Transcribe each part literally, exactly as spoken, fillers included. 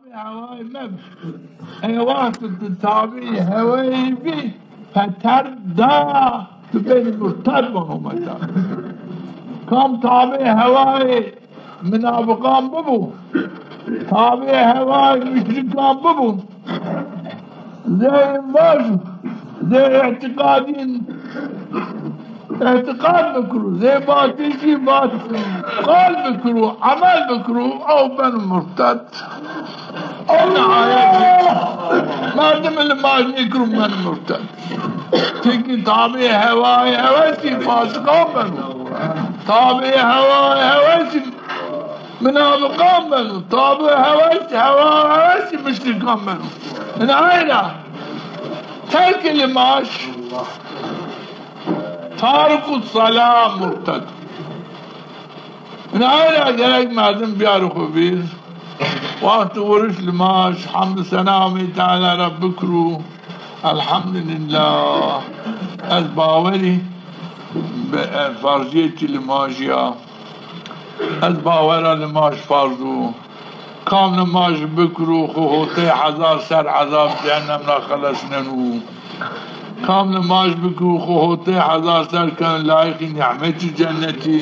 Hewayê meb. Ey wext tu tabî hewayê bî, feter da, tu benî murted, vano mesela. Kam tabî hewayê minafiqan bibo, tabî hewayê muşrîkan bibo, zey vaj, zey îtîqadîn, îtîqad bikiro, zey batîl zî bat-, qal bikiro, emel bikiro, ew beno murted. Ina ayet merdim limaj nêkiro, beno murted. Çimkî tabî hewayê hewesî fasiqan beno. Tabî hewayê hewesî minafiqan beno. Tabî hewesî, hewa hewesî muşrîkan beno. Ina ay ra terkê limaj, tariku sela, murted. Ina ay ra gerek merdim biyaro xo vîr. Wextê vuriş limaj, hemd û sena Homey Teala ra bikiro. Elhamdulillah. Ez bawerî bi, e, ferzîyetî limajî ya. Ez bawera limaj ferz o. Kam nimaj bikiro, xwu hotey hezar ser ezab cehennem ra xelesneno. Kam nimaj bikiro, xwu hotey hezar ser keno layiqî nîmetî cennetî.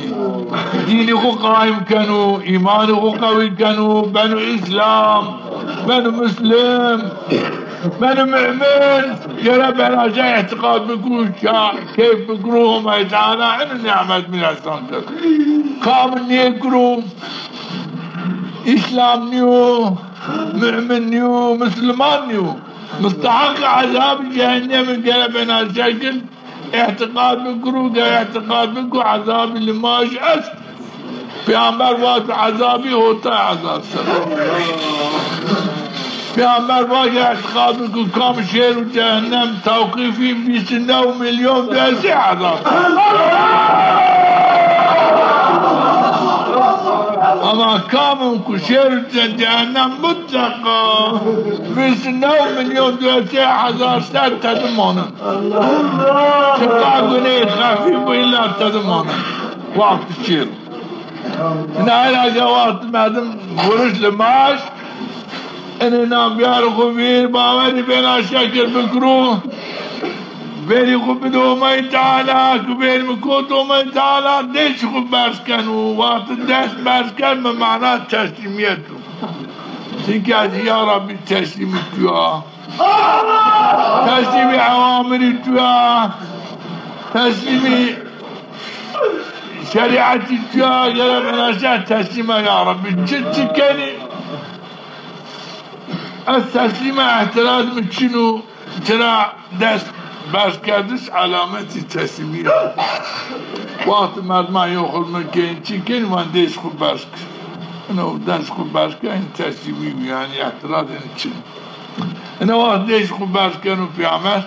Dînî xwu qayîm keno, îmanî xwu qewî keno, beno Îslam, beno Muslim, beno mu'min. Gere bena ca îtîqad bikiro, ca keyf bikiro, Homay Teala ino nîmet mi ra îhsan kerd. Kam nêkiro, Îslam nîyo, mu'min nîyo, musliman nîyo. Musteheq ezabî cehennemî, gere bena şekil îtîqad bikiro, gere îtîqad bikiro ezabî limaj est. Peyxamber vato ezabî hotay hezar ser. Peyxamber vato îtîqad bikiro kam şêro cehennem tewqîfî vîst û new milyon di sey hezar ser. Ama kam in ku şêro ce-, cehennem mutleqa vîst û new milyon di sey hezar ser tedi manin. Çiqa guneyê xefîf bo îlla tedi manin. Wext şêro. Ina ay ra ke wext merdim vuriş limaj, inê na biyaro xwu vîr, bawerî bena şekil bikiro. Verî xwu bido Homay Teala, ku verî mi kot Homay Teala, dest xwu berz keno. Wext dest berz keno, bi mana teslîmîyet o. Çimkî ez ya Rabbî teslîmî tu ya. Teslîmî ewamirî tu ya. Teslîmî şerîetî tu ya. Gere bena şa teslîma ya Rabbî. Çi, çi kenî? Ez teslîma, îtîraz mi çin o. Çira dest berz kerdiş elametî teslîmî ya. Wext merdiman yo xurme kên, çi kên, van dest xwu berz kir. Ino dest xwu berz kên, teslîmî, yanî îtîraz çin. Ina wext dest xwu berz keno peyxamber,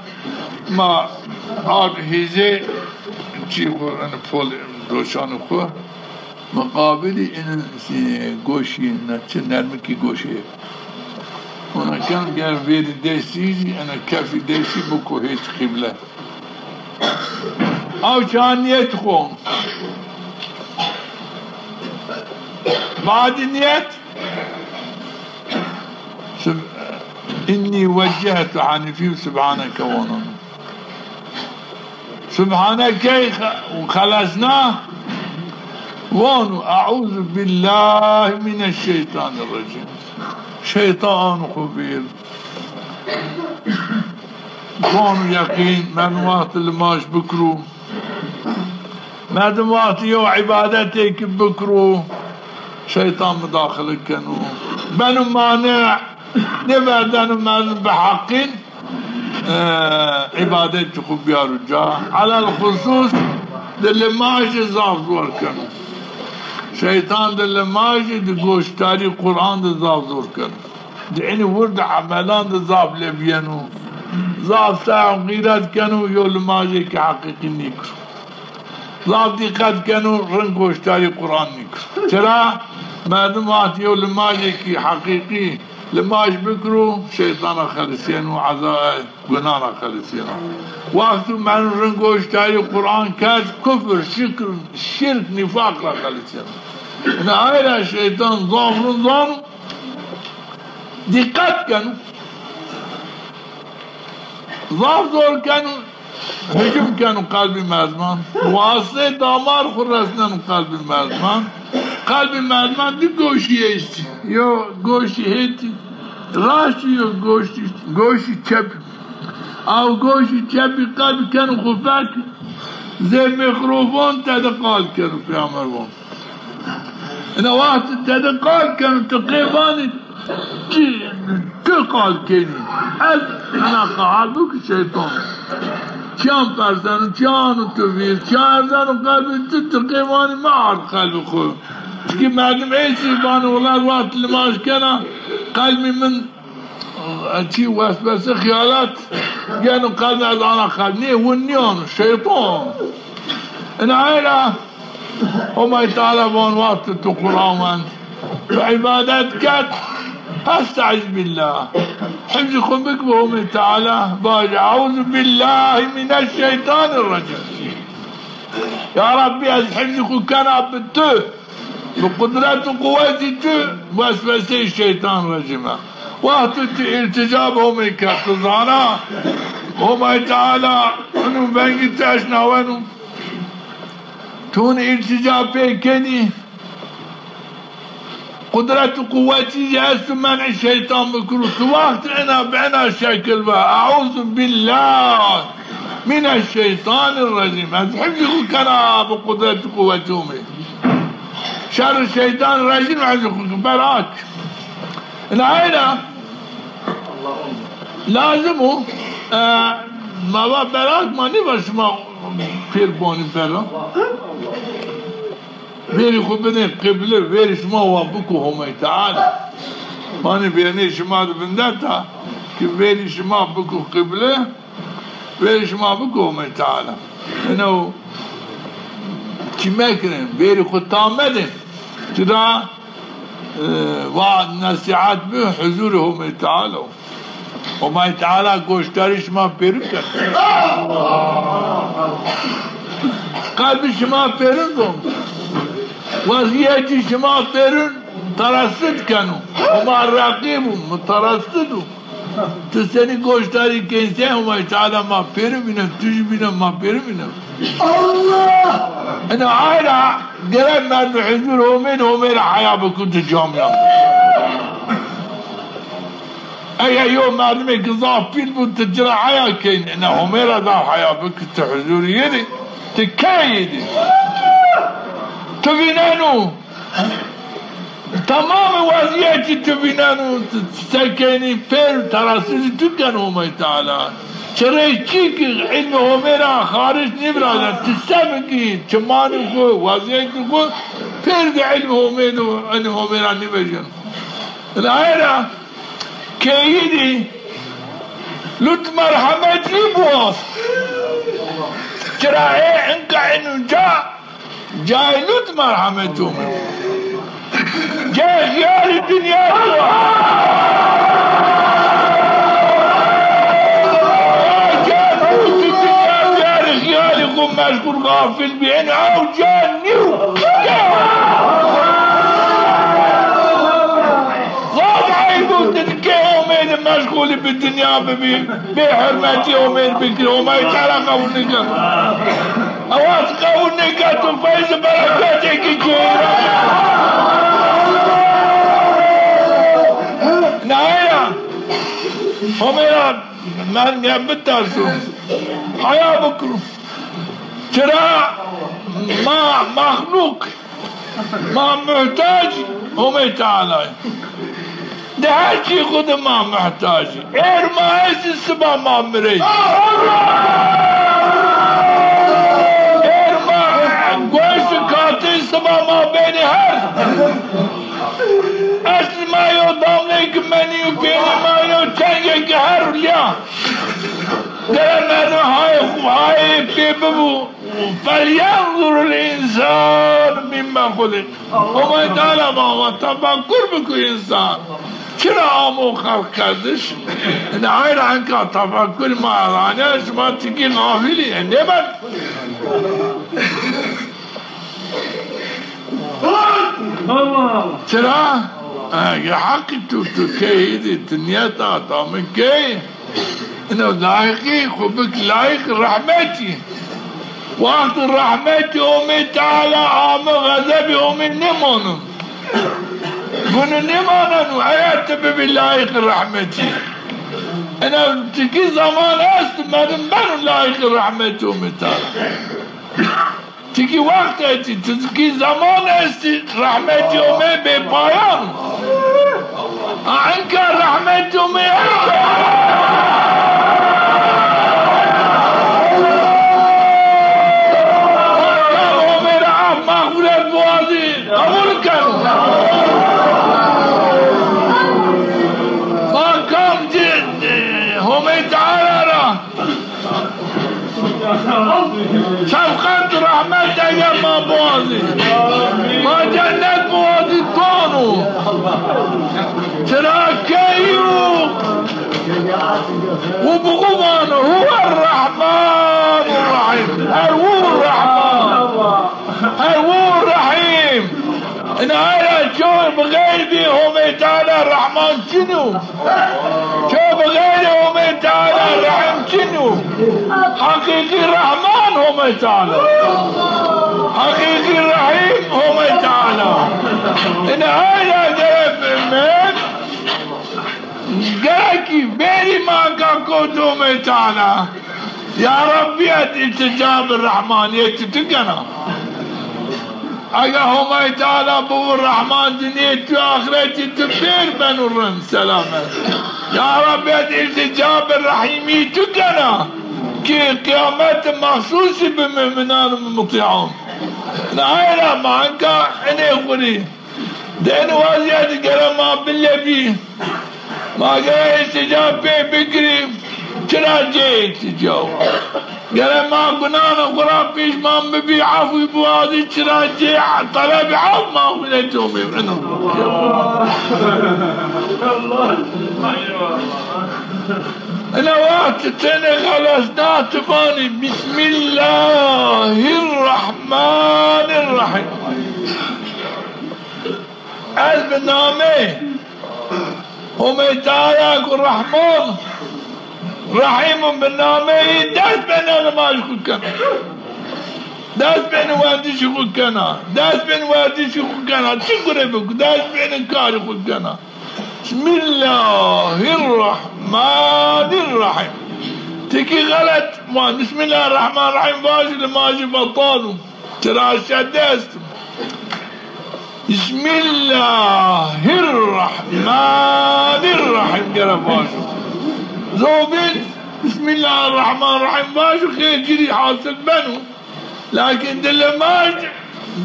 ma ard hîzê çî xwu, yanî pol doşanê xwu, miqabilî ino, e, goşî, ne, çi nermikî goşê. Ona ken ger verî destî zî, ina kefî destî biko hêt qîble. Aw ça nîyet xwu. Badî nîyet. Sub-, "Înnî weccehtu henîfî û subhaneke" vono. Subhaneke xe-, xelesna, vono, "Euzu billahi mineşşeytanirracîm." Şeytan xwu vîr. Vono yeqîn, merdim wext limaj bikiro. Merdim wextî yew îbadetêkî bikiro, şeytan mudaxile keno. Beno mane, nêverdeno merdim bi heqîn, e, îbadetî xwu biyaro ca. Elel xusus di limajî zaf zor keno. Şeytan di limajî, di goşdarî Quran di zaf zor keno. Di enî wir di emelan di zaf levîyeno. Zaf se'y û xîret keno, yew limajêkî heqîqî nîkiro. Zaf dîqet keno, rind goşdarî Quran nîkiro. Çira? Merdim wextî yew limajêkî heqîqî limaj bikiro, şeytan ra xelisîyeno, eza-, gunan ra xelisîyeno. Wexto merdim rind goşdarî Quran kerd, kufr, şikr, şirk, nîfaq ra xelisîyeno. Ina ay ra şeytan zaf rind zano, Dîqet keno. Zaf zor keno, hicum keno qelbî merdiman. Wasitê damar xwu resneno qelbî merdiman. Qelbî merdiman di goşî estî. Yo goşî hetî raştî, yo goşî, goşî çepî. Ew goşî çepî qelbî keno xwu fek, zê mîkrofon tede qal keno, peyamber von. Ina wext tede qal keno, ti qey vanî çi, tu qal kenî. Ez ina qal, halbukî şeytan çîyan perseno, çîyan tu vîr, çîyan erzeno qelbê tu, ti qey vanî mi ard qelbê xwu. Çikî merdim ê zî vanî, wela wext limaj kena, qelbî min çî weswese, xeyalat geno qelbî, ez ana qelbî. Nê, win nîyano, şeytan. Ina ay ra Homay Teala von, wexto tu Quran wend, tu îbadet kerd, estaiz billah. Hifzî xwu bik bi Homay Teala, vaj, euzu billahi mineşşeytanirrecîm. Ya Rabbî, ez hifzî xwu kena bi tu, bi qudret û quwetî tu, wesweseyê şeytan recîme. Wexto tu îltîca bi Homê kerd, tu zana Homay Teala ino vengî tu eşnaweno. Tu hin îltîca pê kenî. Qudret û quwetî zî esto men'ê şeytan bikiro. Tu wext ina bi ina şekil va, euzu billah mineşşeytanirrecîm. Ez hifzî xwu kena bi qudret û quwetî Homê. Şerrî şeytan recîm ez hifzî xwu kena. Berak. Ina ay ra lazim o, e, ma va berak, ma nîva şima pêr bonî berak. Vêrî xwu bidê qible, vêrî şima wa biko Homay Teala. Manî vêrnê şima di vindeta ki vêrî şima biko qible, vêrî şima biko Homay Teala. Ino çî mekirin, vêrî xwu tam medin. Çira, e, va nesîhet bi huzurê Homay Teala. Homay Teala goşdarî şima pêrin keno. Qelbî şima pêrin zon. Wezîyetî şima pêrin teresid keno. Homa reqîb o, muteresid o. Ti senî goşdarî kenî, se Homay Teala ma pêrin vînen, tu jî vînen, ma pêrin vînen. Allah! Ina ay ra gerek merdim huzur Homê, Homê ra heya biko, tu camîyan. Eger yo merdimê ki zaf pîl bo, ti ci ra heya kenî. Ina Homê ra zaf heya bikî, ti huzurî yê dî, ti keyî dî. Tu vîneno. Temamê wezîyetî tu vîneno, ti se kenî, pêr teresidî tu keno Homay Teala. Çirê çî ki îlmê Homê ra xaric nîvirazen, ti se bikî, çimanî xwu, wezîyetî xwu, pêr di îlmê Homê de, enî Homê ra nîvejeno. Ina ay ra Keyî dî lut merhemetî biwaz. Çira ê inka eno ca, cayê lut merhemetî ome. Cayê xiyalî dinya biwaz. Cayê lut dinya, cayê xiyalî xwu meşgul, xafil bî. Eno ew ca nîyo. Zaf eyb o, ti ke Homê de meşgulî bi dinya bibî, bêhurmetî Homê bikirî, Homay Teala qebul nêkeno. Ewa qebul nêkeno, tu feyz û bereketê ki kêra. Nayra, Homê ra merdim biterso. Heya bikiro. Çira ma mexlûq Ma muhtac Homê Teala yî. Di her çî xwu de ma muhtac î. Êr ma estî, siba ma mirey. Êr ma goşt katî, siba ma benî her. Eslî ma yo damleyêk menî yo, pênî ma yo çengêk her lîya. Gere merdim hayê xwu, hayê pê bibo. فلینظر الانسان مما خلق. Homay Teala ma va tefekkur biko însan. Çira amo xelqkerdiş? Ina ay ra enka tefekkur ma eranîya, şima tikî xafil î, e, nêben. Çira? Ege heqî tu, tu key îdî, tu niyet ata mi key, ino layîqî xwu bik layîq rehmetî. Wext rehmetî Homê Teala ame, xezebî Homê nêmano. Gunu nêmaneno, eger tu bibî layîq rehmetî. Ina tikî zaman est, merdim beno layîq rehmetî Homê Teala. Tikî wext estî, tikî zaman estî, rehmetî Homê bêpayan. A, enka rehmetî Homê, enka. Ma kam Homê ra af mexfiret biwazî, qebul keno. Ma kam ci, Homê Teala ra şefqet, rehmet eger ma biwazî, ma cennet biwazî, dano. Çira key o, û bi xwu vano, Huwe Rehman Rehîm. Her wu Rehman. Her wu Rehîm. Ina ay ra ço bi xeyrî Homê Teala Rehman çin o. Ço bi xeyrî Homê Teala Rehîm çin o. Heqîqî Rehman Homê Teala. Heqîqî Rehîm Homê Teala. Ina ay ra gerek mi Gerekî verî ma ka kot Homê Teala. Ya Rabbî, ez îltîca bi rehmanîyetî tu kena. Ege Homay Teala bibo rehman, dinyê tu, axretî tu pêr beno rind, selamet. Ya Rabbî, ez îltîca bi rehîmî tu kena ki qîyamet mexsûsî bi muminan û mutîan. Nayra ma enka enê xurî. Di eni wazîyetî gere ma bilebî. Ma gere îltîca pê bikirî. Çira cê îltîca wa? Gere ma gunanê xwu ra pîşman bibî, efwî biwazî, çira cê telebî ef ma xwu rê tomî. Ino. Ina wext tenê xelesna ti vanî, Bismillahirrahmanirrahîm. Ez bi nameyê Homey Teala ku Rehman, Rehîm o, bi nameyî dest benê nimaj xwu kena. Dest benê werdişî xwu kena. Dest benê werdişî xwu kena. Çi gure biko, dest benê karî xwu kena. Bismillahirrahmanirrahîm. Tikî xelet van. Bismillahirrahmanirrahîm vajî, limajî betal o. Tira şedde est. Bismillahirrahmanirrahîm gere vajo. Zobîn Bismillahirrahmanirrahîm vajo, xêr ci rî hasil beno. Lakin di limaj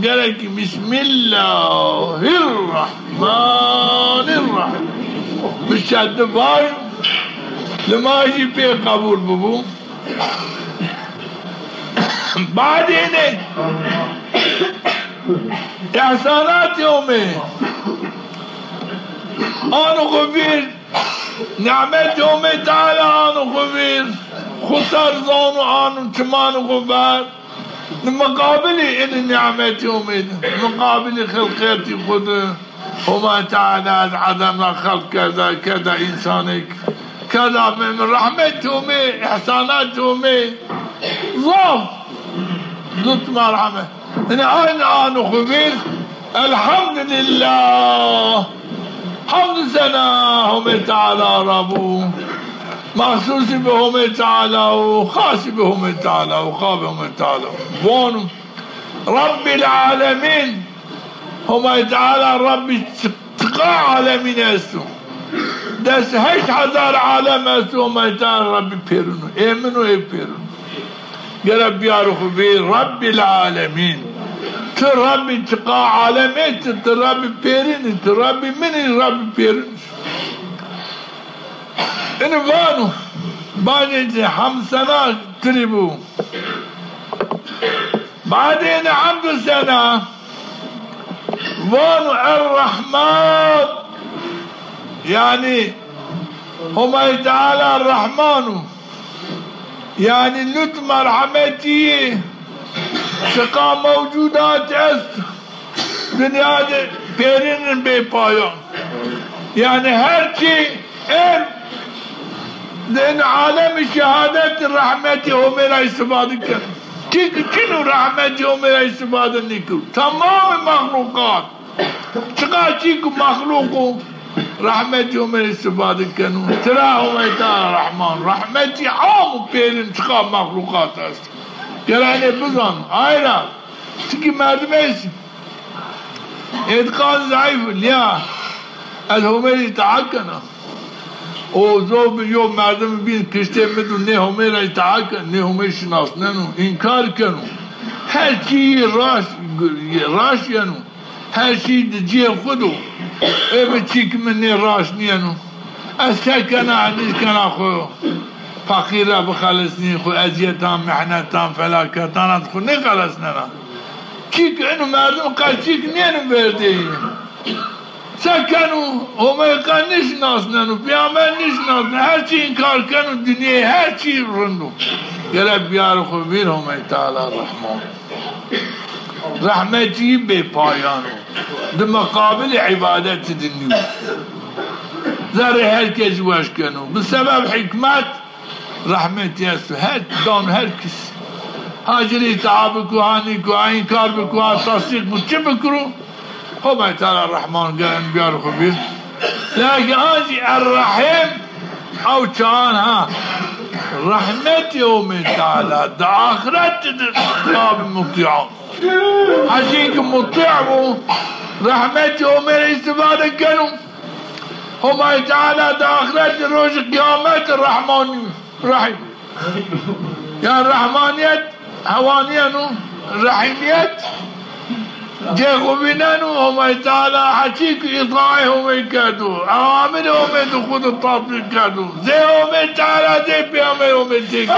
gerekî Bismillahirrahmanirrahîm. Bi şedde vajo, limajî pê qebûl bibo. Badêne îhsanatê Homê ano xwu vîr, nîmetê Homê Teala ano xwu vîr, xwu ser zano, ano çimanê xwu ver. Di miqabilî enê nîmetê Homê de, miqabilî xilqetî xwu de. Homay Teala ez Edem ra xelq kerda, kerda însanêk, kerda mumin. Rehmetê Homê, îhsanatê Homê zaf, lutf merhemet. Ina aynî ano xwu vîr, Elhamdulîllah. Hemd û sena Homê Teala ra bo. Mexsûsî bi Homê Teala û xasî bi Homê Teala û xabê Homê Teala. Vano, Rabbîl alemîn. Homay Teala Rabbî çi-, çiqa alemîn esto. Des heşt hezar alem esto, Homay Teala Rabbî pêrin o. Ê min o, ê pêrin o. Gere biyarî xwu vîr, Rabbîl alemîn. Ti Rabbî çiqa alemê, ti, ti Rabbî pêrin î, ti Rabbî min î, Rabbî pêrin î. Ini vano, badê ci hemd sena ti rî bo. Badê ini hemd û sena vano Errehman, yanî Homay Teala Rehman o. Yanî lutf merhemetî yê çiqa mewcudat est dinya de pêrin in bêpayan. Yanî her çî ên di in alemî şehadetî rehmetî Homê ra îstifade keno. Çîk çin o rehmetî Homê ra îstifade nêkero. Temamê mexluqat. Çiqa çîk û mexluq o rehmetî Homê ra îstifade keno. Tira Homey Teala Rehman. Rehmetî am û pêrin çiqa mexluqat est. Gere enê bizan. Ayra. Çikî merdim est. Îtîqad zayîf, lîya ez Homey rê îtîqad kena. O zor bi yo merdim bîn kiştê mi do nê Homey ra îtîqad keno, nê Homey şinasneno, înkar keno. Her çî raşt, raşt yeno. Her çî di cihê xwu do. Ê mi çîk mi nê raşt nîyeno. Ez se kena, ez nîş kena xwu feqîr ra bixelesnî, xwu ezîyetan, mihnetan, felaketan ez xwu nêxelesnena. Çîk ino merdim qe çîk nêno verdeyî. Se keno, Homey qe nêşinasneno, peyxamber nêşinasneno, her çî înkar keno, dinyayê her çî rind o. Gere biyarê xwu vîr Homey Teala Rehman. Rehmetî bêpayan o. Di miqabilê îbadetî di nîyo. Zerrê her kesî weş keno. Bi sebeb hîkmet rehmetî esto. Her dan her kes. Ha ci rê îtîqad biko, ha nîko, ha înkar biko, ha tasdîq biko, çi bikiro. Homay Teala Rehman gere eno biyarê xwu vîr. Lakin ancî Er-Rehîm ew çaxan ha. Rehmetî Homay Teala di axiret di babî mutîan. Hesîn ki mutî bo, rehmetî Homay rê îstîfade keno. Homay Teala di axiret di rojê qîyamet Rehmanî, Rehîm. Yanî rehmanîyet hewanîyeno, rehîmîyet cê xo vîneno, Homay Teala heçî ki îtaê Homay kerdo, ewamirê Homay di xo di tatbîq kerdo. Zê Homay Teala, zê peyxamberê Homay têkerdo.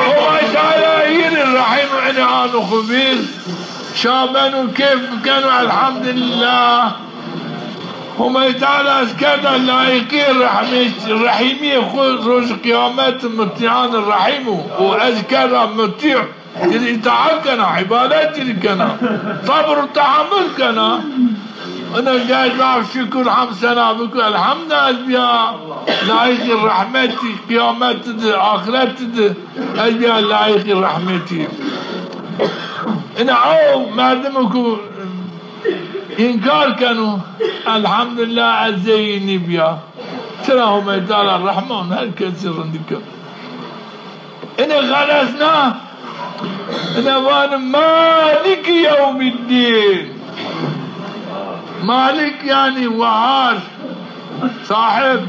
Homay Teala hîrê rehîm û enê ano xo vîr. Şa beno, kêf bikeno, elhamdulîllah. Homay Teala ez kerda layîqê rehmê-, rehîmîyê xwu rojê qîyamet mutîanê rehîm o. Û ez kerda mutî. Ci rê îtaat kena, îbadet ci rê kena. Sebr û tehamul kena. Ina gel zaf şukir, hemd sena biko, elhamdulîllah, ez bîya layîqê rehmetî, qîyamet di, axiret di, ez bîya layîqê rehmetî. Ina ew merdimo ku înkar keno, elhamdulîllah, ez zey yî nîbîya. Tira Homay Teala Rehman her kesî rindî keno. Ine xelesna, ine vanê Maliki yewmiddîn. Malik yanî wehar, sahib,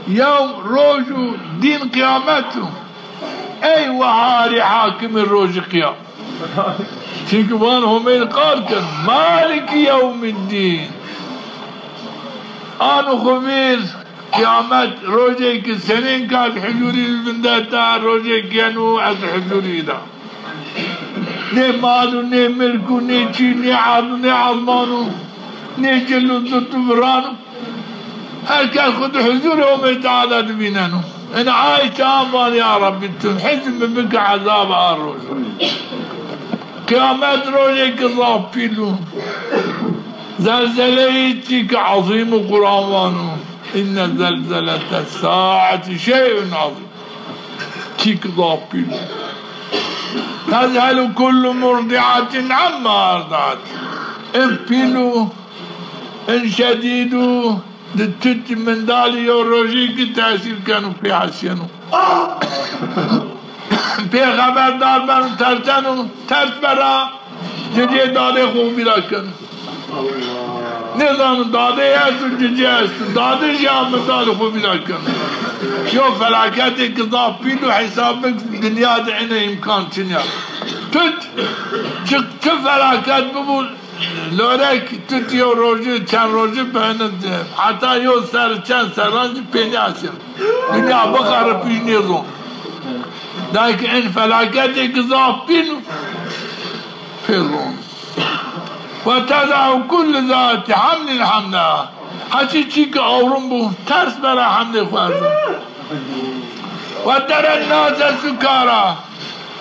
yewm, roj û dîn qîyamet o. Ey weharî hakimî rojî qîyamet. Çimkî van Homey qal keno, Maliki yewmiddîn. Ano xo vîr, qîyamet, rojê ki senên ke ez huzûrî vindeta, rojê ki yeno ez huzûrî da. Nê mal û nê milk û nê çî, nê erd û nê ezman û nê cil û zut û viran û her kes xwu di huzûrê Homê Teala di vîneno. Ina ay çaxan van, ya Rebbî, tu hizm mi bike ezaba a rojo. Qîyamet rojêki zaf pîl o. Zelzeleyî çîki ezîm o, Quran vano. Înne zelzelete saeti şey'un azîm. Çîki zaf pîl o. Tezhelu kullu murdiatin amma erdat. En pîl o, en şedîd o, di tut mindalî yo rojî ki tesîr keno, pê hesîyeno. Pê xeberdar beno, terseno, ters bera, cicê dadê xo vîra keno. Nêzano dadê esto, cicê esto. Dadê jî a mindalê xo vîra keno. Yo felaketêki zaf pîl o, hesab bik, dinya de ene îmkan çin ya. Tut, çi, çi felaket bibo, lorek tut yo rojî, çend rojî beno, heta yo ser, çend serran zî pê nêasîyeno. Dinya bixeripî nêzon. Lakin en felaketêki zaf pîl o, pê zon. Ve teda'u kullu zati hamlin hamla. Heçî çî ki awrin bo, ters bera hemlê xwu erzen. Ve teren nase sukara.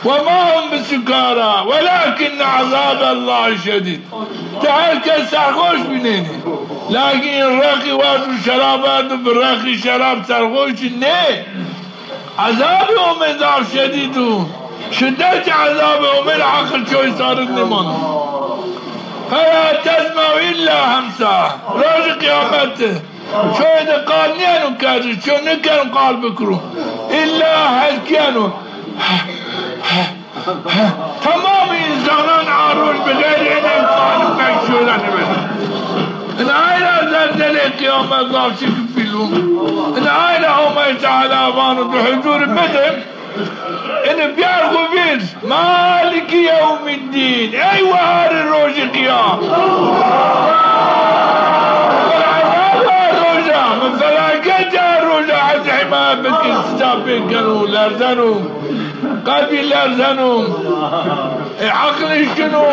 وما هم بسكارى ولكن عذاب الله شديد. Ti her kes serxoş bînenî. Lakin reqî werd û şerab werd û bi reqî şerab serxoş nê. Ezabê Homê zaf şedîd o. Şidetê ezabê Homê rê eqil çoy sarin nêmano. فلا تسمع إلا همسا. Rojê qîyamet de çoy de qal nêyeno kerdî, çoy nêkeno qal bikiro. Îlla helkîyeno. Temamê însanan a roj bi xeyrê enê qalî pek şoyra nêbeno. Ina ay ra zelzelê qîyamet zaf şikî pîl o. Ina ay ra Homay Teala vano di huzurî mi de, ina biyar xwu vîr. Maliki yewmiddîn. Ey weharê rojê qîyam. Mi ezab a roja, mi felaket a roja, ez hîmayet bikir, sita pê keno, lerzeno. Qelbî lerzeno. E, eqlî şino,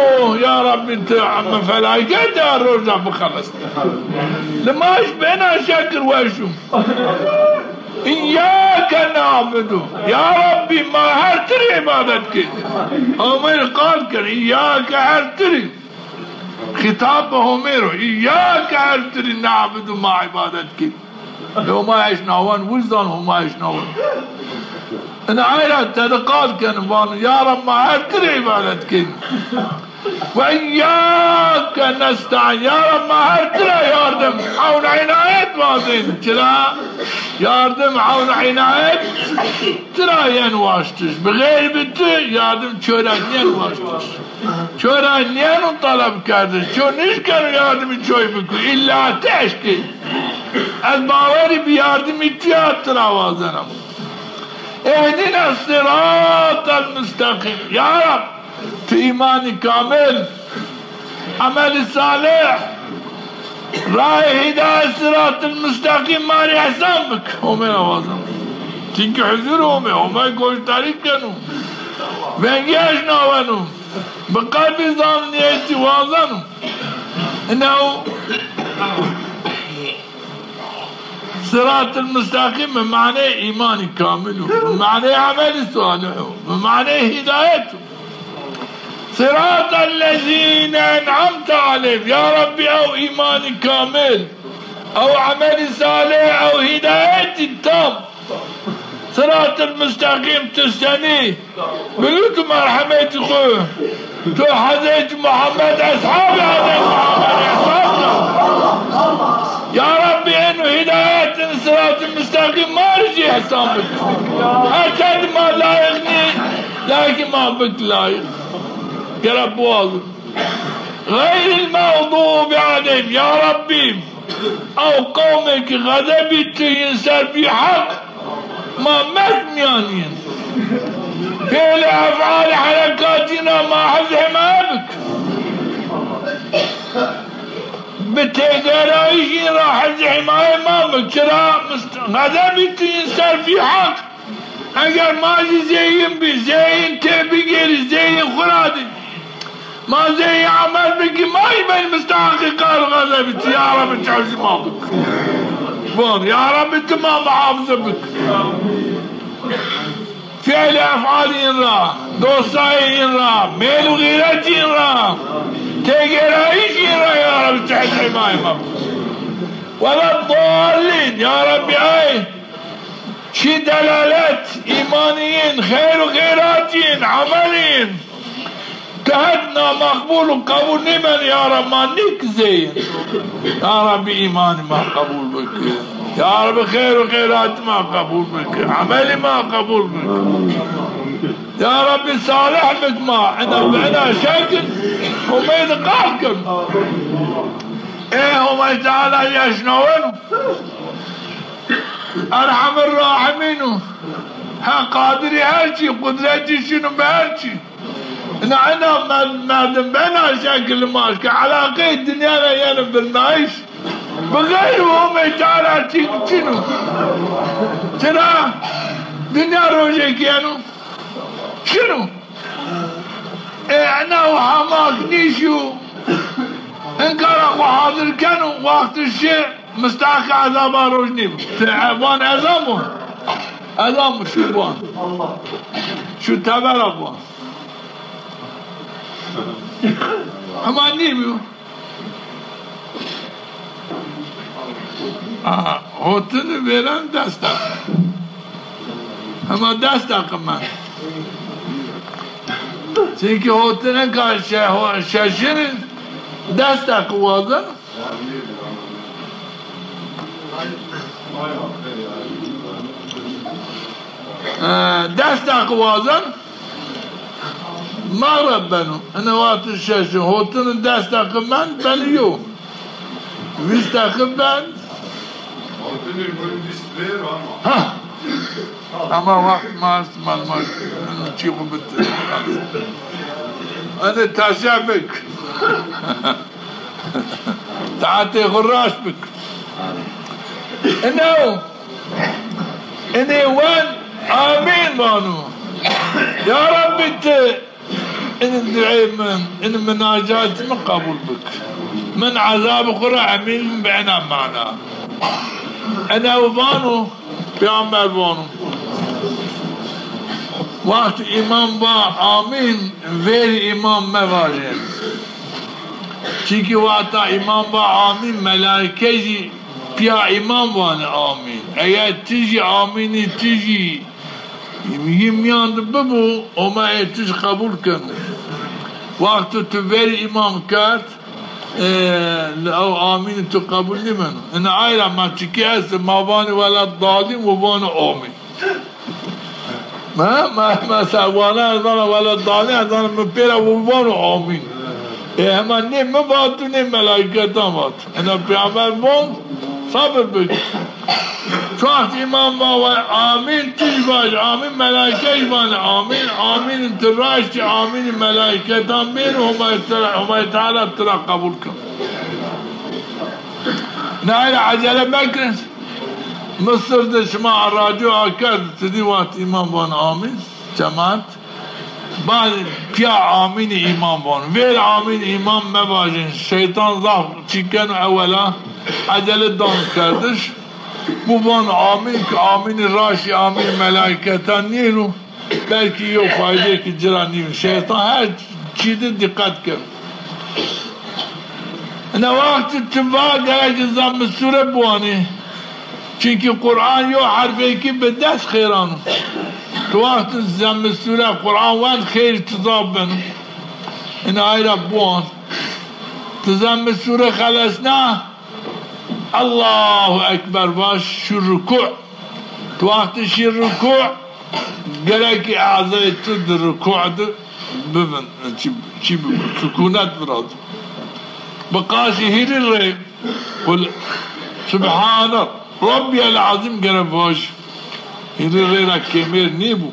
ya Rabbî, ti mi felaket a roja bixeles. Limaj bena şekir weş o. Îyyâke na'budu. Ya Rabbî, ma her ti rê îbadet kên. Homê rê qal keno, îyyâke her ti rê. Xîtab bi Homê ro. Îyyâke her ti rê na'budu, ma îbadet kên. Homa eşnawen, wizdan Homa eşnawen. Ina ay ra tede qal keno, vano, ya Rab, ma her ti rê îbadet kên. Ve îyyâke nesta'în. Ya Rab, ma her ti ra yardim, ewn, înayet wazên. Çira? Yardim, ewn, înayet ti ra yen waştiş. Bi xeyrî bi ti yardim çoy ra nîyen waştiş. Çoy ra nîyeno taleb kerdiş. Çoy nişkeno yardimî çoy biko. Îlla ti eşkê. Ez bawerî bi yardimî ti ya ti ra wazena. Îhdine siratel musteqîm. Ya Rab, ti îmanî kamil, emelî salih, rayê hîdayet, siratil musteqîm ma rê îhsan bik. Homê ra wazeno. Çimkî huzur Homê, Homay goşdarî keno. Vengî eşnaweno. Bi qelbî zaf nîyetî wazeno. Înew Siratil musteqîm bi manê îmanî kamil o, bi manê emelî salih o, bi manê hîdayet o. Siratel lezîne en'amte aleyhim. Ya Rabbî, ew îmanî kamil, ew emelî salih, ew hîdayetî tam. Siratil musteqîm ti senî? Bi lutf û merhemetî xwu to Hezretî Muhammed, eshabê Hezretî Muhammed îhsan kir. Ya Rabbî, eno hîdayet, eno siratil musteqîm ma rê zî îhsan bik. Her çend ma layiq nî, lakin ma bik layiq. Gere biwazin. Xeyril mexdûbi aleyhim. Ya Rabbî, ew qewmê ki xezebî tu yin ser bîheq, ma mest mîyan yin. Fêlê, efalê, herekatîn ra ma hifz hîmaye bik. Bi têgêrayîşîn ra hifz hîmaye ma bik. Çira? Mist-, xezebî tu yin ser bîheq. Eger ma zî zey yin bî, zey yin têbigêrî, zey yin xwu ra dî, ma zey yin emel bikî, ma zî benî musteheqî qehr û xezebî ti. Ya Rabbî, çewsî ma bik. Bon, ya Rabbî, ti ma muhafize bik. Fîîl û efalî yin ra, dostayê yin ra, mêl û xîretî yin ra, têgêrayîşî yin ra, ya Rabbî, ti hîmayê ma bik. Wela dallîn, ya Rabbî, ey şî delalet, îmanî yin, xeyr û xeyratî yin, emelî yin, ti het namaqbul û qebul nêbenî, ya Rab, ma nêk zey yin. Ya Rabbî, îmanî ma qebul bik. Ya Rabbî, xeyr û xeyratî ma qebul bik. Emelî ma qebul bik. Ya Rabbî, salih bik ma. Ina bi ina şekil Homê di qal kin. Ê Homay Teala yeşnaweno. Erhamir Rahimîn o. Ha qadirî her çî, qudretî şino bi her çî. Ina, ina mer-, merdim bena şekil ma ke elaqeyê dinya ra yeno birnayîş. Bi xeyrî Homê Teala çîk çin o. Çira? Dinya rojêk yeno. Çin o. E, ina o hemak nîşîyo. Inkara xwu hazir keno, wextî şi, musteheqê ezaba roj nîbo. Ti, e, van ezan bo. Ezan bo, şû van. şu tebera xo. Hema nêbîyo. Aha, hotini vêren des deqe. Hema des deqe mend. Çimkî hotine ka şe-, ho-, şeşinî des deqe wazen. E, des deqe wazen. Mexreb beno. Ene wextî şeşin. Hotini des deqe mend, beno yew. Vîst deqe ben. Hotini vîst ver ama. Ha. Ama wext ma est, ma, ma, çî xo bit. Ene taşa bik. Saetê xo raşt bik. Eno, enê wen amîn vano. Ya Rabbî ti in duê min, in minacatê min qebul bik. Min ezabê xo ra emîn bim bi ena mana. Eno vano, Peyxamber vano. Wext îmam va amîn, vêrî îmam mevajê. Çimkî wexta îmam va amîn, melaîke jî pîya îmam vanê amîn. Eger ti jî amînî ti jî yi mîyan de bibo, Homay ê ti jî qebul keno. Wexto ti verî îmam kerd, e, ew amînî tu qebul nêbeno. Ina ay ra ma çikî est, ma vanî wela dalîn, wo vano amîn. Ma, ma, mesela wana ez vana wela dalîn, ez vana mi pêra wo vano amîn. E, hema nê mi vat û nê melaîketan vat. Ina Peyxamber von, sabir bik. Çaxt îmam va we amîn, ti jî vaj amîn, melaîke jî vanê amîn. Amîn ti raştî amînî melaîketan bêro, Homay Teala, Homay Teala ti ra qebul ken. Nayê ra ecele mekin. Misir de şima radyo akerd, ti dî wext îmam van amîn, cemaat. Ba pîya amînî îmam van. Vêr amîn îmam mevajin. Şeytan zaf çî keno ewela. Ecele dan kerdiş. Bu van amîn ki amînî raşî amînî melaîketan nêro. Belkî yew faydeyêkî ci ra nîyo. Şeytan her çî de dîqet keno. Ina wextî ti va gerek Zemmî sûre biwanî. Çimkî Quran yew herfêkî bi des xêran o. Ti wextî Zemmî sûre Quran wend xêr ti zaf beno. Ina ay ra biwan. Ti Zemmî sûre xelesna, Allahu Ekber vaj, şî rukû. Ti wextî şî rukû, gerek ezayê ti di rukû de bivin, çi, çi bivin, sukûnet virazin. Bi qasî hîrî rê, qul Subhane Rabbiyel Azîm gere vaj. Hîrî rê ra kêmêr nêbo.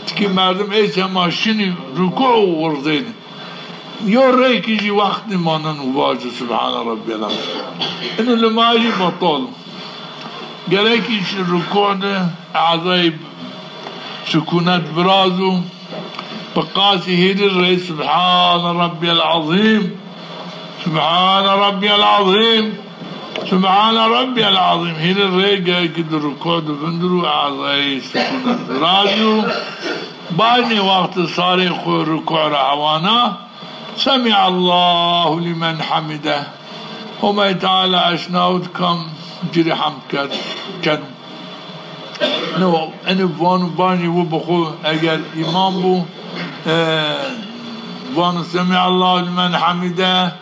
Tikî merdim ê sema şinî rukû û wirzenî. Yo rey ki jî wext nêmanen û vajo Subhane Rabbiyel Azîm. Ino limajî betal o. Gerekî şî rukû de ezayê sukûnet virazo. Bi qasî hîrî rey Subhane Rabbiyel Azîm. Subhane Rabbiyel Azîm. Subhane Rabbiyel Azîm. Hîrî rey gerekî di rukû de vindiro, ezayê sukûnet virazo. Baynê wextî sarê xo rukû ra hewana. Semîallahu lîmen hamîde. Homay Teala eşnawit kam ci rê hemd kerd, keno. No, enê vano, vanî wo bi xo eger îmam bo, e, vano Semîallahu lîmen hamîde,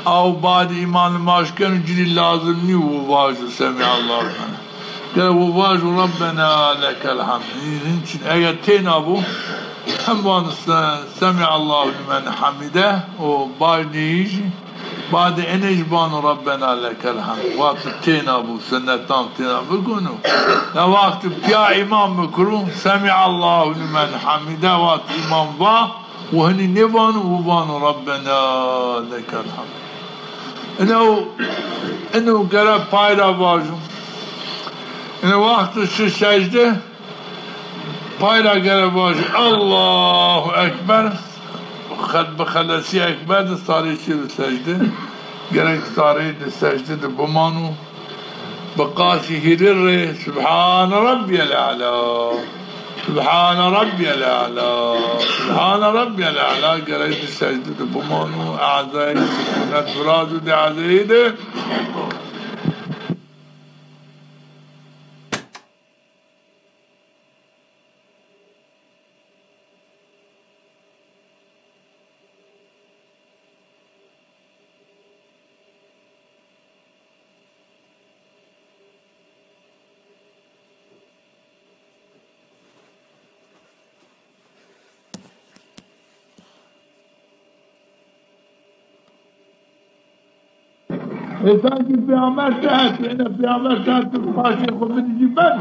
aw badê îmam limaj keno, ci rê lazim nîyo wo vajo Semîallahu lîmen. Gere wo vajo Rabbena lekel hamd. Hîn çin eger têna bo, hem vano se-, Semîallahu lîmen hamîde, o baynî jî, badê enê jî vano Rabbena lekel hamd. Wextî têna bo, sunnetan têna bikeno. Ya wextî pîya îmam bikiro, Semîallahu lîmen hamîde, wextî îmam va, û hinî nêvano, û vano Rabbena lekel hamd. Ino, ino gere pay ra vajo. Ino wextî şi secde, pay ra gere vajo Allahu Ekber. Xel-, bi xelesî Ekber de sarê şêro secde. Gerek sarê de secde de bimano. Bi qasî hîrî rê Subhane Rabbiyel A'la. Subhane Rabbiyel A'la. Subhane Rabbiyel A'la. Gerek di secde de bimano, ezayê sukûnet virazû di ezayê de. Ê sankî pêxember te est, êne pêxember te est, tu paşê xo bidî jî ben.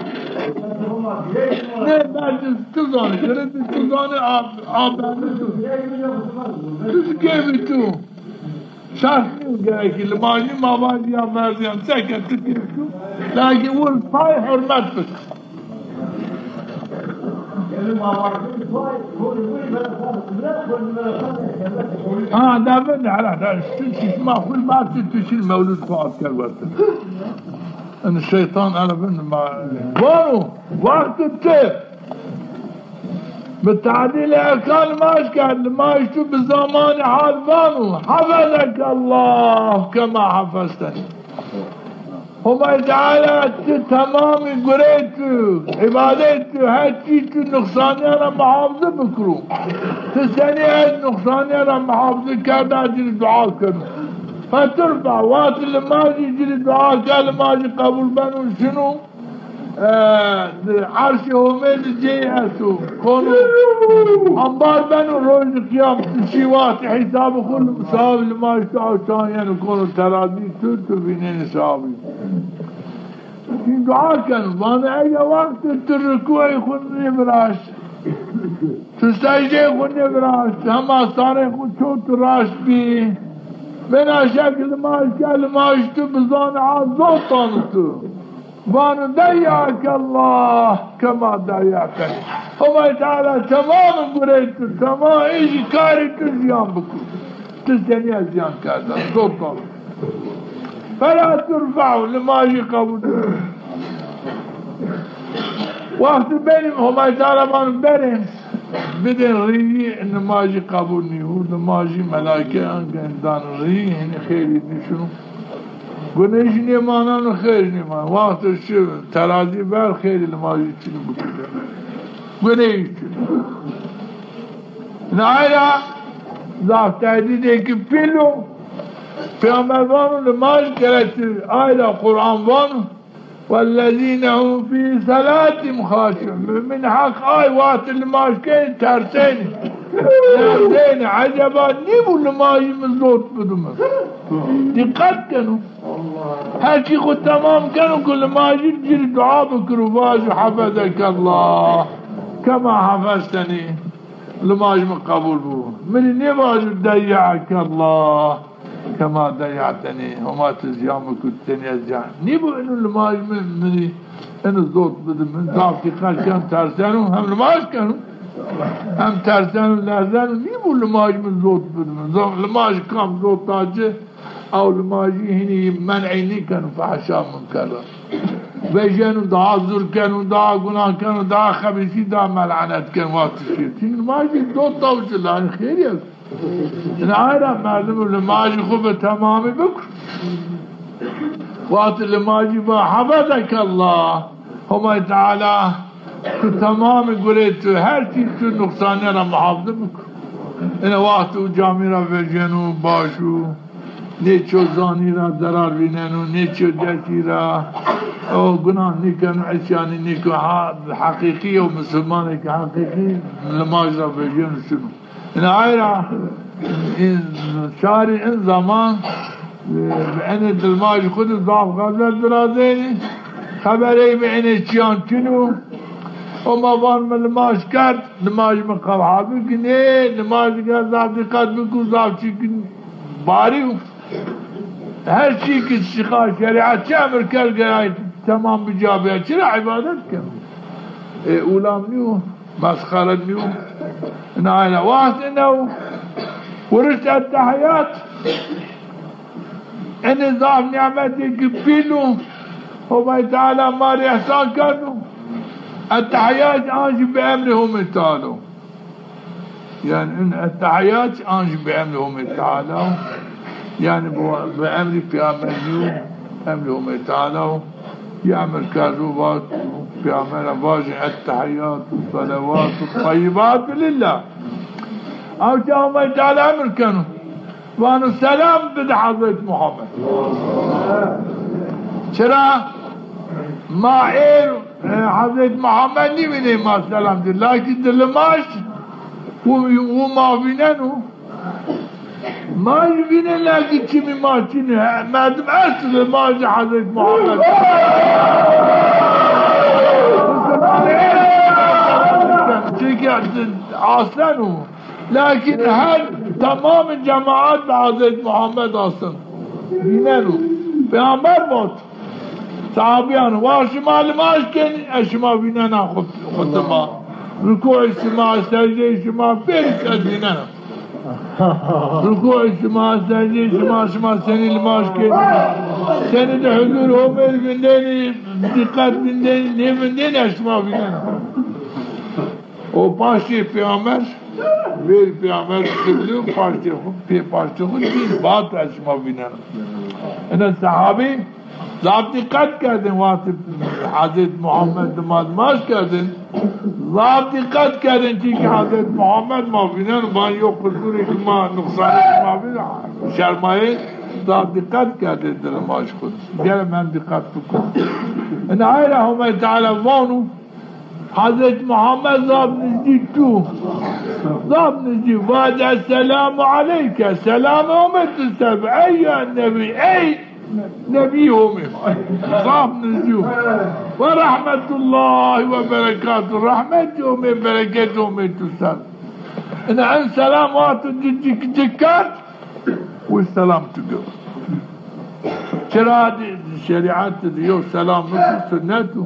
Nê, ben tu, tu zanî, girê tu, tu zanî, a, a ben tu. Tu zî keyfî tu. Şart nîyo gerekî limajî ma vajî ya verdiyan, seke tu keyfî tu. Lakîn wir pay hurmet bik. Ha, da ben de, hala da, tu çişma xul ma tu, tu şîr mewlud xo asker verdi. En şeytan, hala ben de ma, vano, wextê tu bi tadîlê erkan limaj kerd, limaj tu bi zamanê hal vano, "Hafezekallah kema hafezteni." Homay Teala ti temamî gurê tu, îbadet tu, her çî tu nuqsaniya ra muhafize bikiro. Ti senî ez nuqsaniya ra muhafize kerda ci rê dua keno. Feturfa, wextê limajî ci rê dua ke, limajî qebul beno şino. E, di erşê Homê di cey esto. Kono ambar beno rojê qiyam. Şî wextê hîsabê xo li, sawabê limaj tu aw çan yeno, kono terazî tu, tu vînenê sawabî. Şîn dua keno, vano ege wextê tu rikûê xo nêviraşt, tu secdeyê xo nêviraşt, hema sarê xo çot raşt bî. Bena şek limaj ke, limaj tu bi zanê a zot dano tu. Vano, "Deyya'akallah kema deyya'teni." Homay Teala temamê gurê tu, temamê ê jî karê tu ziyan biko. Tu senî ez ziyan kerda, zor kal. Fela turfe'u, limajî qebul. Wextê benî Homay Teala vano berên, bidên rîyî, limajî qebul nîyo. Limajî melaîke angen dan rîyî, hinî xêrî nîşino. Guneyî jî nêmaneno, xêr jî nêmaneno. Wexto şi terazî ver, xêrî limajî çinî bikir. Guneyî çinî. Ina ay ra zaf tehdîdêkî pîl o. Peyxamber vano, limaj gerektir. Ay ra Quran vano, "Wellezîne hum fî selâtihim xaşi'ûn." Mumin heq ay wextê limaj kenî tersenî. Tersenî, eceba nîbû limajî mi zot bido mi? Dîqet keno. Her çî xo temam keno ku limajî ci rê dua bikiro, vajo, "Hafezekallah kema hafezteni." Limaj mi qebul bo. Mi rê nêvajo, "Deyya'akallah kema deyya'teni." Homa ti ziyan biko, ti senî ez ziyan. Nîbo ino limaj mi, mi rê ino zot bido mi? Zaf dîqet keno, terseno, hem limaj keno, hem terseno, lerzeno. Nîbo limaj mi zot bido mi? Zaf limaj kam zot da ci, ew limajî hinî men'î nîkeno, fahşa munker ra vejeno, daha zur keno, daha gunah keno, daha xebîsî, daha melanet keno, wextê şîyo. Çin limajî zot da ci, la xêrî est. Ina ay ra merdim limajî xo bi temamî bikir. Wextê limajî va, "Hafezekallah." Homay Teala tu temamê gurê tu, her çî tu nuqsaniye ra muhafize biko. Ina wext û camî ra vejeno, baş o. Nê ço zanî ra zerar vîneno, nê ço destî ra, o gunah nîkeno, îsyanî nîko. Ha, heqîqî yo, misilmanêk heqîqî limaj ra vejeno şino. Ina ay ra, in, şarî in zaman, e, enê di limajî xwu de zaf xeflet virazenî. Xeberey mi enê çîyan çin o. O ma van mi limaj kerd, limaj mi qebha bikî. Nê, limaj ke zaf dîqet bikû, zaf çî ki barî o. Her çî ki şixa şerîet çi emir kerd, gerek temam bi ca bîya. Çira îbadet keno. E, ulam nîyo. Mesxere nîyo. Ina ayna wext ino wirişt ettehiyat. Enê zaf nîmetêkî pîl o. Homay Teala ma rê îhsan kerdo. Ettehiyat an jî bi emrê Homê Teala. Yanî in ettehiyat an jî bi emrê Homê Teala. Yanî bi, bi emrê Peyxamber nîyo, emrê Homê Teala. Yê emir kerdo vat, Peyxamber ra vajin ettehiyat, selewat, teyyibat lillah. Ew ke Homê Teala emir keno. Vano selam bide Hezret Muhammed. Çira ma êr, e, Hezret Muhammed nîvînê ma selam di. Lakin di limaj û, û ma vîneno. Ma jî vînê lakin çimî ma çin ê. Merdim est limajê Hezret Muhammed. Çike aslen o. Lakin her tamamê cemaat bi Hezret Muhammed astin. Vîneno. Peyxamber vat. Sahabîyan, wa şima limaj kenî, ez şima vînena xu-, xutba. Rukûê şima, secdeyê şima, pêrî ez vînena. Rukûê şima, secdeyê şima, şima senî limaj kenî. Senî di huzur Homê vindênî, diqet vindênî, nêvindênî, ez şima vînena. O paştê peyxamber, verî peyxamber qiblo paştê xu, pê paştê xu dîn, vat ez şima vînena. Ina sehabî zaf dîqet kerdin wextê Hezret Muhammed di ma limaj kerdin. Zaf dîqet kerdin çîkî Hezret Muhammed ma vîneno, van yo qusurê şima, nuqsanê şima bî, şermayê, zaf dîqet kerdin di limaj xu. Gere mem dîqet bikun. Ina ay ra Homay Teala vano, Hezret Muhammed zaf nizdî tu. Zaf nizdî. Vace, "Esselamu aleyke." Selamê Homê tu ser bi. Ey ya Nebî, ey Nebî Homê. Zaf nizdî yo. "Ve rahmetullahi ve berekatuhu." Rehmetî Homê, bereketî Homê tu ser. Ina en selam wexto ci, ci, ci kerd. Wi selam tu girt. Çira di şerîet di yo selam niko sunnet o,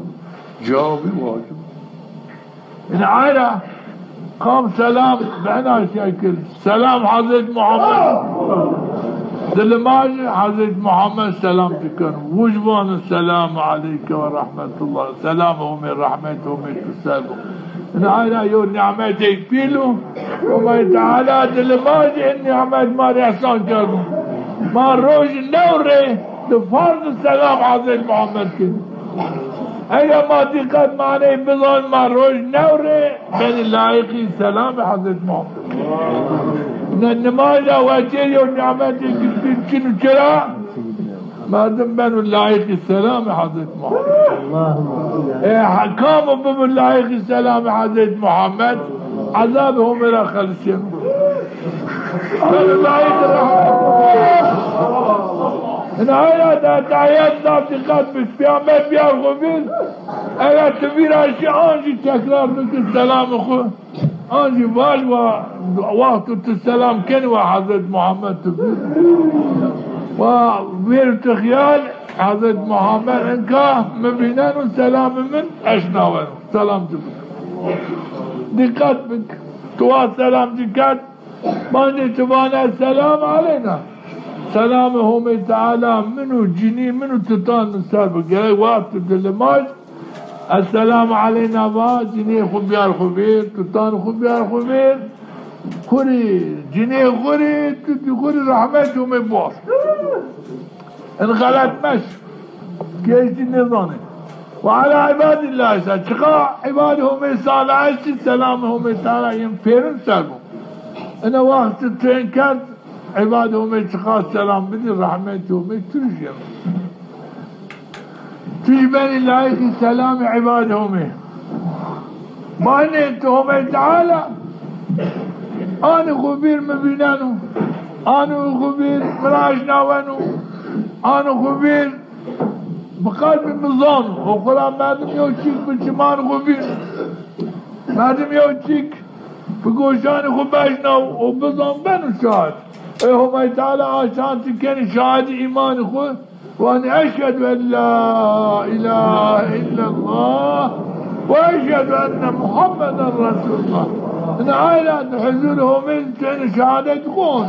cewabî wacib. Ina ay ra kam selam bi ena şekil kir. Selam Hezret Muhammed. Di limajî Hezret Muhammed selam dikeno. Wuj vano selamu aleyke ve rahmetullah. Selam Homê, rahmet Homê tu ser bo. Ina ay ra yo nîmetêk pîl o. Homay Teala di limajî in nîmet ma rê îhsan kerdo. Ma roj new rê di farz selam Hezret Muhammed kenî. Eger ma dîqet maneyî bizanî, ma roj new rê benî layiqî selamê Hezret Muhammed. Ina nimaj ra weçê yo nîmetêk pîl çin o, çira? Merdim beno layiqî selamê Hezret Muhammed. E, ha-, kam o bibo layiqî selamê Hezret Muhammed, ezabê Homê ra xelisîyeno. Beno layiqî rehmet. Ina ay ra di ettehiyat zaf dîqet bik. Peyxamber biyar xu vîr. Eger ti vîra şî, an jî tekrar bikir selamê xu. An jî vaj wa, wexto tu selam kenî wa Hezret Muhammed tu bî. Wa vêr tu xiyal, Hezret Muhammed inka mi vîneno, selamê min eşnaweno. Selam tu bik. Dîqet bik. Tu wa selam ci kerd, bancê tu vana, "Selam aleyna." Selamê Homê Teala min û cinî min û tutan min ser bi. Gerek wexto di limaj Esselamu aleyna va, cinîyê xwu biyar xwu vêr, tutan xwu biyar xwu vêr. Xwu rê, cinîyê xwu rê, tutî xwu rê rehmet Homê biwaz. In xelet meş. Kêştî nêzanê. Ve ala ibadillahî se-, çiqa îbadê Homê salih estî, selamê Homê Teala yên pêrin ser bo. Ina wext ti tên kerd, îbadê Homê çiqa selam bidî, rehmetê Homê tu rê jî yeno. Tu jî benî layîqî selamê îbadê Homê. Bahinê tu Homey Teala anî xwu vîr mi vîneno, anî xwu vîr mi ra eşnaweno, anî xwu vîr bi qelbî mi zano. O xwu ra merdim yew çîk bi çiman xwu vîr. Merdim yew çîk bi goşanî xwu beşnaw û bizan beno şahid. Ey Homey Teala, a şan ti kenî şahidî îmanî xwu. Vanî eşhedü en la îlahe îllallah ve eşhedü enne Muhammeden Resulullah. Ina ay ra di huzurê Homê tenî şehadet kon.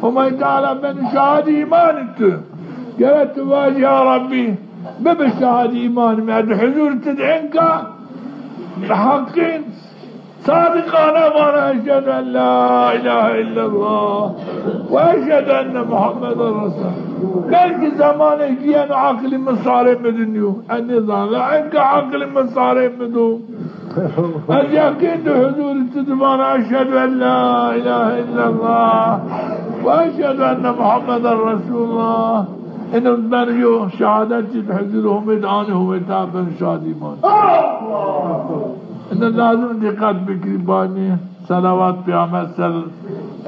Homey Teala benî şahidî îmanî tu. Gere tu vajî ya Rabbî, bibi şahidî îmanî mi. Ez di huzurî tu di enka Heqîn sadiqane vana eşhedü en la ilahe illallah ve eşhedü enne Muhammeden Resulullah. Belkî zemanêk yeno aqlî mi sarê mi de nîyo. Ez nêzana la enka aqlî mi sarê mi de. Ez yeqîn de huzurî tu de vana eşhedü en la ilahe illallah ve eşhedü enne Muhammeden Resulullah. Ino ben yo şehadet cî di huzur Homê di anî, Homê ta ben şadî man. Ino lazim dîqet bikirî banî. Selawat Peyxamber ser,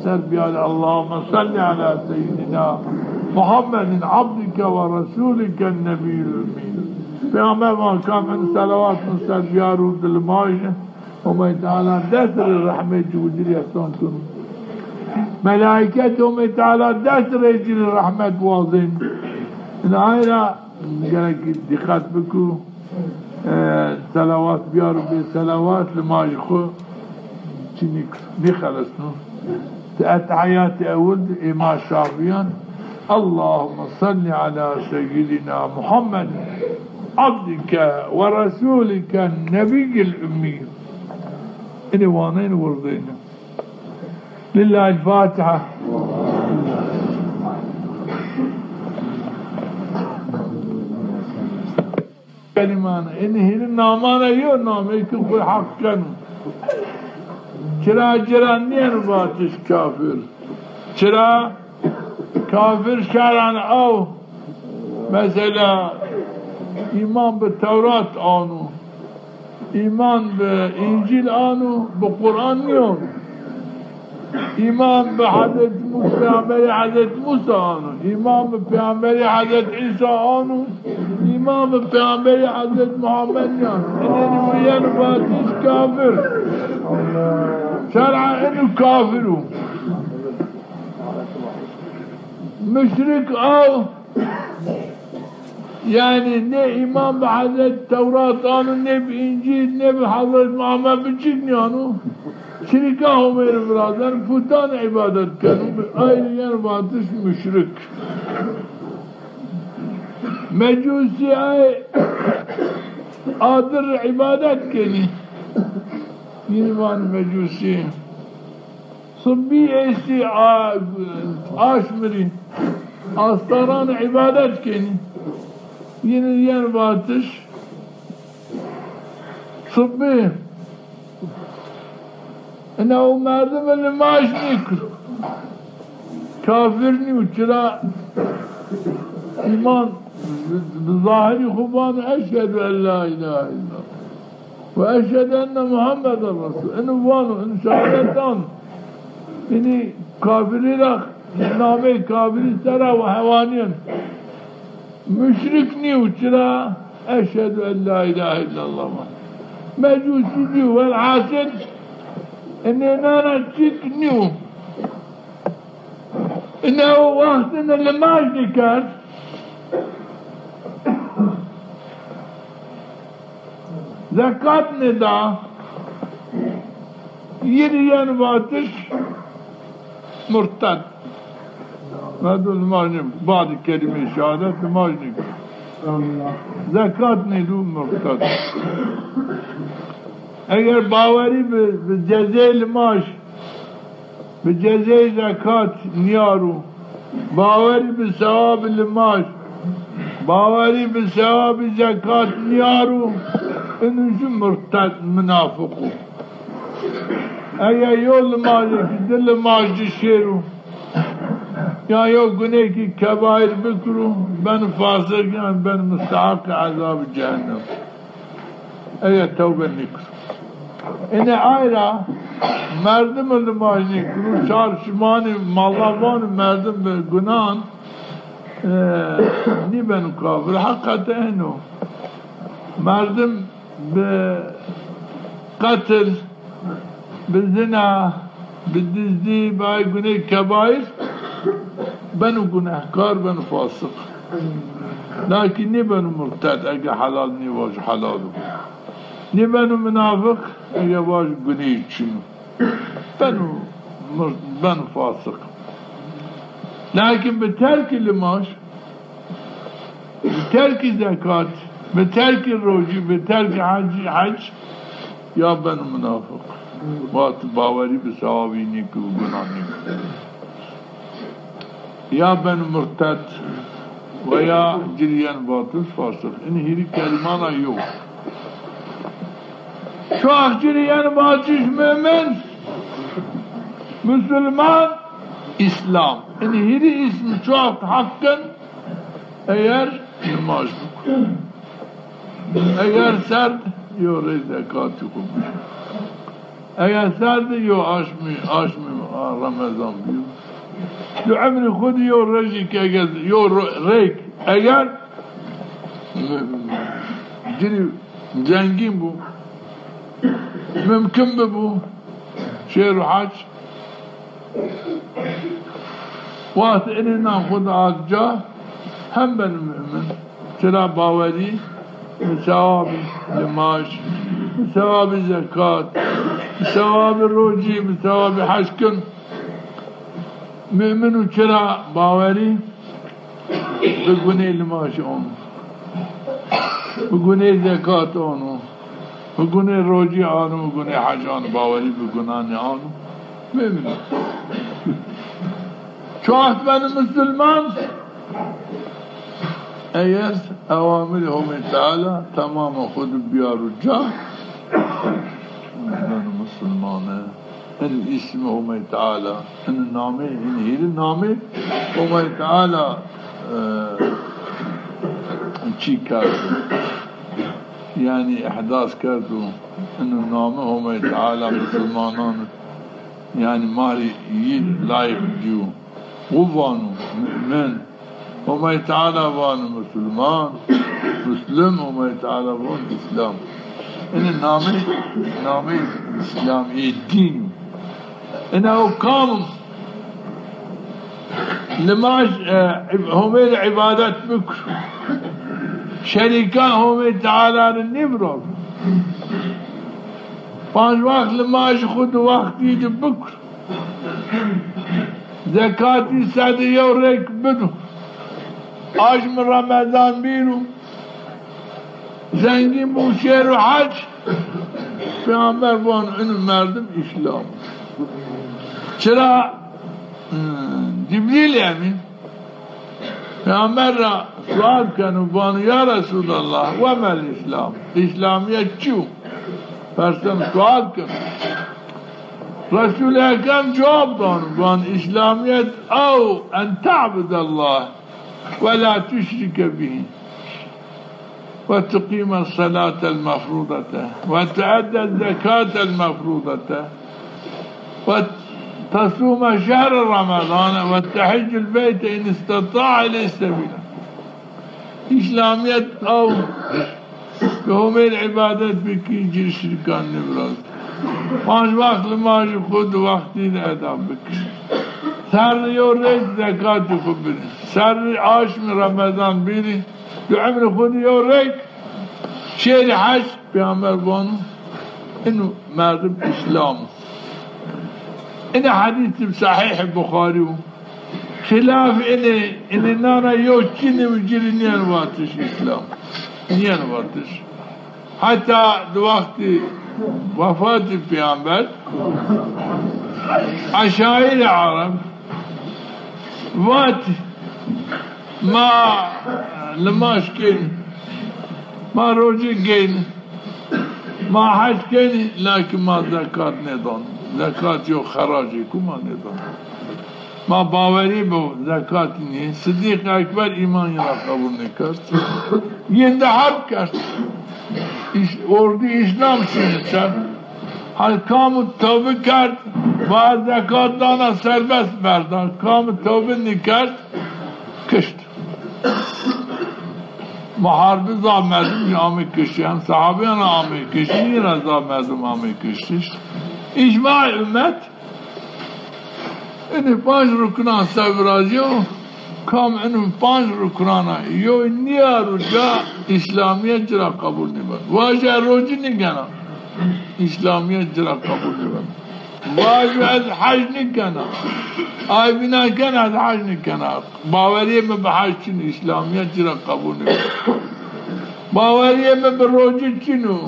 ser biyarî. Allahümme salli ala seyyidina Muhammedin abdike ve resulike nebiyyül ümmî. Peyxamber van kam in selawat mi ser biyarû di limajî. Homay Teala dest rê rehmet ci û ci rê ihsan keno. Melaîket Homay Teala dest rê ci rê rehmet wazên. Ina ay ra gerek dîqet bikû. E, selawat biyar û bê selawat limajî xwu çi nî-, nîxelesno. Ti ettehiyatê ewil di ê ma şafiyan. Allahümme salli ala seyyidina Muhammed abdike ve resulike nebiyyil ümmî. Inê wanên wirdêne. Lillahil Fatiha. Kelimane. Inê hîrê namane yo nameyê ki xwu heq keno. Çira, çira nîyeno vatiş kafir? Çira? Kafir şeran aw, mesela, îman bi Tewrat ano, îman bi Încîl ano, bi Quran nîyano. Îman bi Hezretî Mûsa, peyxamberî Hezretî Mûsa ano, îman bi peyxamberî Hezretî Îsa ano, îman bi peyxamberî Hezretî Muhammed nîyano. Inê nîyeno vatiş kafir. Şer'a ino kafir o. Muşrik aw, yanî ne îman bi Hezret Tewrat ano, ne bi Încîl, ne bi Hezret Muhammed, bi çik nîyano. Şirîka Homê rê virazeno, putan îbadet keno. Ay rê yeno vatiş muşrik. Mecusî ay adir rê îbadet kenî. Yînî vanî mecusî. Sibbî estî a-, aşmirî. Astaran îbadet kenî. Yînî yen vatiş. Sibbî. Ina o merdim limaj nîkir. Kafir nîyo, çira îman bi zahirî xwu vano eşhedü en la ilahe illallah. Ve eşhedü enne Muhammeden Resul. Ino vano, ino şehadet dano. Inî kafirî ra nameyê kafirî ser a û hewanîyen. Muşrik nîyo, çira eşhedü en la ilahe illallah vano. Mecusî nîyo, welhasil inênan ra çik nîyo. Ine o wext ine limaj nîkerd. Zekat nêda, yî rê yen vatiş murted. Merdim limaj nê, badê kelîmeyê şehadet limaj nêkir. Zekat nêdo, murted. Eger bawerî bi, bi cezeyê limaj, bi cezeyê zekat nîyaro, bawerî bi sewabî limaj, bawerî bi sewabî zekat nîyaro, ino jû murted, munafiq o. Eger yo limajêkî, di limaj ci şêro, ya yo gunêkî kebaîr bikiro, beno fasiq, yan beno musteheqê ezabê cehennem. Eger tewbe nêkiro. Ine ay ra merdim limaj nêkiro, çarşimanî malla vano merdim bi gunan, e, nîbeno kafir. Heqîqete eno. Merdim bi qetil, bi zina, bi dizdî, bi ay gunê kebaîr beno gunehkar, beno fasiq. Lakîn nêbeno murted, ege helal nêvajo helal o. Nêbeno munafiq, ege vajo guneyî çin o. Beno mur-, beno fasiq. Lakîn bi terkî limaj, bi terkî zekat, bi terkî rocî, bi terkî hecî, hec, Ya beno munafiq, wa ti bawerî bi sewabî nîkir û gunah nîkir. Ya beno murted, wa ya ci rî yen vatiş fasiq. În hîrî kelîman a yew. Çax ci rî yen vatiş mumin, musulman, îslam. În hîrî îsm çax heq kin, eger nimaj bikir. Eger serd, yo rê zekatî xwu bîyo. Eger serd, yo aşmî, aşmî Remezan bîyo. Di emrî xwu di yo rejî ke eger, yo ro-, rêk, eger m-, m-, ci rî zengîn bû, mumkin bibû, şêro hec, Wext inînan xwu di ard ca, hem ben mumin. Çira bawerî, bi sewabî nimaj, bi sewabî zekat, bi sewabî rocî, bi sewabî hec kin. Mumin û çira bawerî, bi gunê nimaj ono. Bi gunê zekat ono. Bi gunê rocî ano, bi gunê hec ano, bawerî bi guna nêano. Mumin o. Çax beno musulman, eger ewamirê Homê Teala temamê xwu di biyaro ca, beno musulmane. In îsmê Homê Teala, in namê, in hîrî namê Homê Teala, e, çî kerdo. Yanî îhdas kerdo. In namê Homê Teala musulmanan, yanî ma rî yî layîq dîyo. O vano mumin, Homay Teala vano musulman, muslim, Homay Teala vano îslam. Inî namê, namê îslam, ê dîn. Ina o kam nimaj, e, Homê rê îbadet bikir. Şerîkan Homê Teala rê nêviraz. Panc wext nimaj xwu di wextî di bikir. Zekatî sedî yew rêk bido. Ajmi Remezan bîro. Zengîn bo şêro hec. Peyxamber vano ino merdim îslam. Çira, hmm, Cibrîl Emîn Peyxamber ra sual keno, vano, ya Resûlallah, we mel îslam? Îslamîyet çi yo? Perseno, sual keno. Resûlê Ekrem cewab dano, vano, îslamîyet ew en te'budallah we la tuşrike bîhî. وتقيم الصلاة المفروضة وتؤدي الزكاة المفروضة وتصوم شهر رمضان وتحج البيت إن استطعت إليه سبيلا. Îslamîyet ew, bi Homê rê îbadet bikî, ci rê şirîkan nêvirazî. Panc wext nimajî xwu di wextî de eda bikî. Serrî yew rêk zekatî xwu bidî. Serrî aşmî Remezan bîrî. Di emrî xwu di yew rêk şêrî hec, Peyxamber vano, ino merdim îslam o. Inî hedîs bi Sahîh Buxarî yo. Xîlaf inî, inînan ra yew çînî û ci rî nîyen vatiş îslam. Nîyen vatiş. Heta di wextî wefatî Peyxamber, eşaîrê Ereb vat, ma nimaj kenî, ma rocî gênî, ma hec kenî, lakin ma zekat nêdanî. Zekat yew xeracêk o, ma nêdanî. Ma bawerî bo zekatî nî. Sidîq Ekber îman yi ra qebul nêkerd. Yin de herb kerd. Îs-, ordî îslam şîni ser. Her kam tewbe kerd, va zekat dana serbest berda. Kam tewbe nîkerd, kişt. Muharbi zaf merdim amê kiştiyan, sahabîyan amê kiştiyan, yîn ra zaf merdim amê kiştiş. Îcma ummet, inî panc ruknan se virazîyo, kam ino panc ruknana yew nîyaro ca, îslamîyet ci ra qebul nêbeno. Vaje rocî nîkena, îslamîyet ci ra qebul nêbeno. Vaje ez hec nîkena, ay bîna kena ez hec nîkena. Bawerîyê mi bi hec çin, îslamîyet ci ra qebul nêbeno. Bawerîyê mi bi rocî çin o.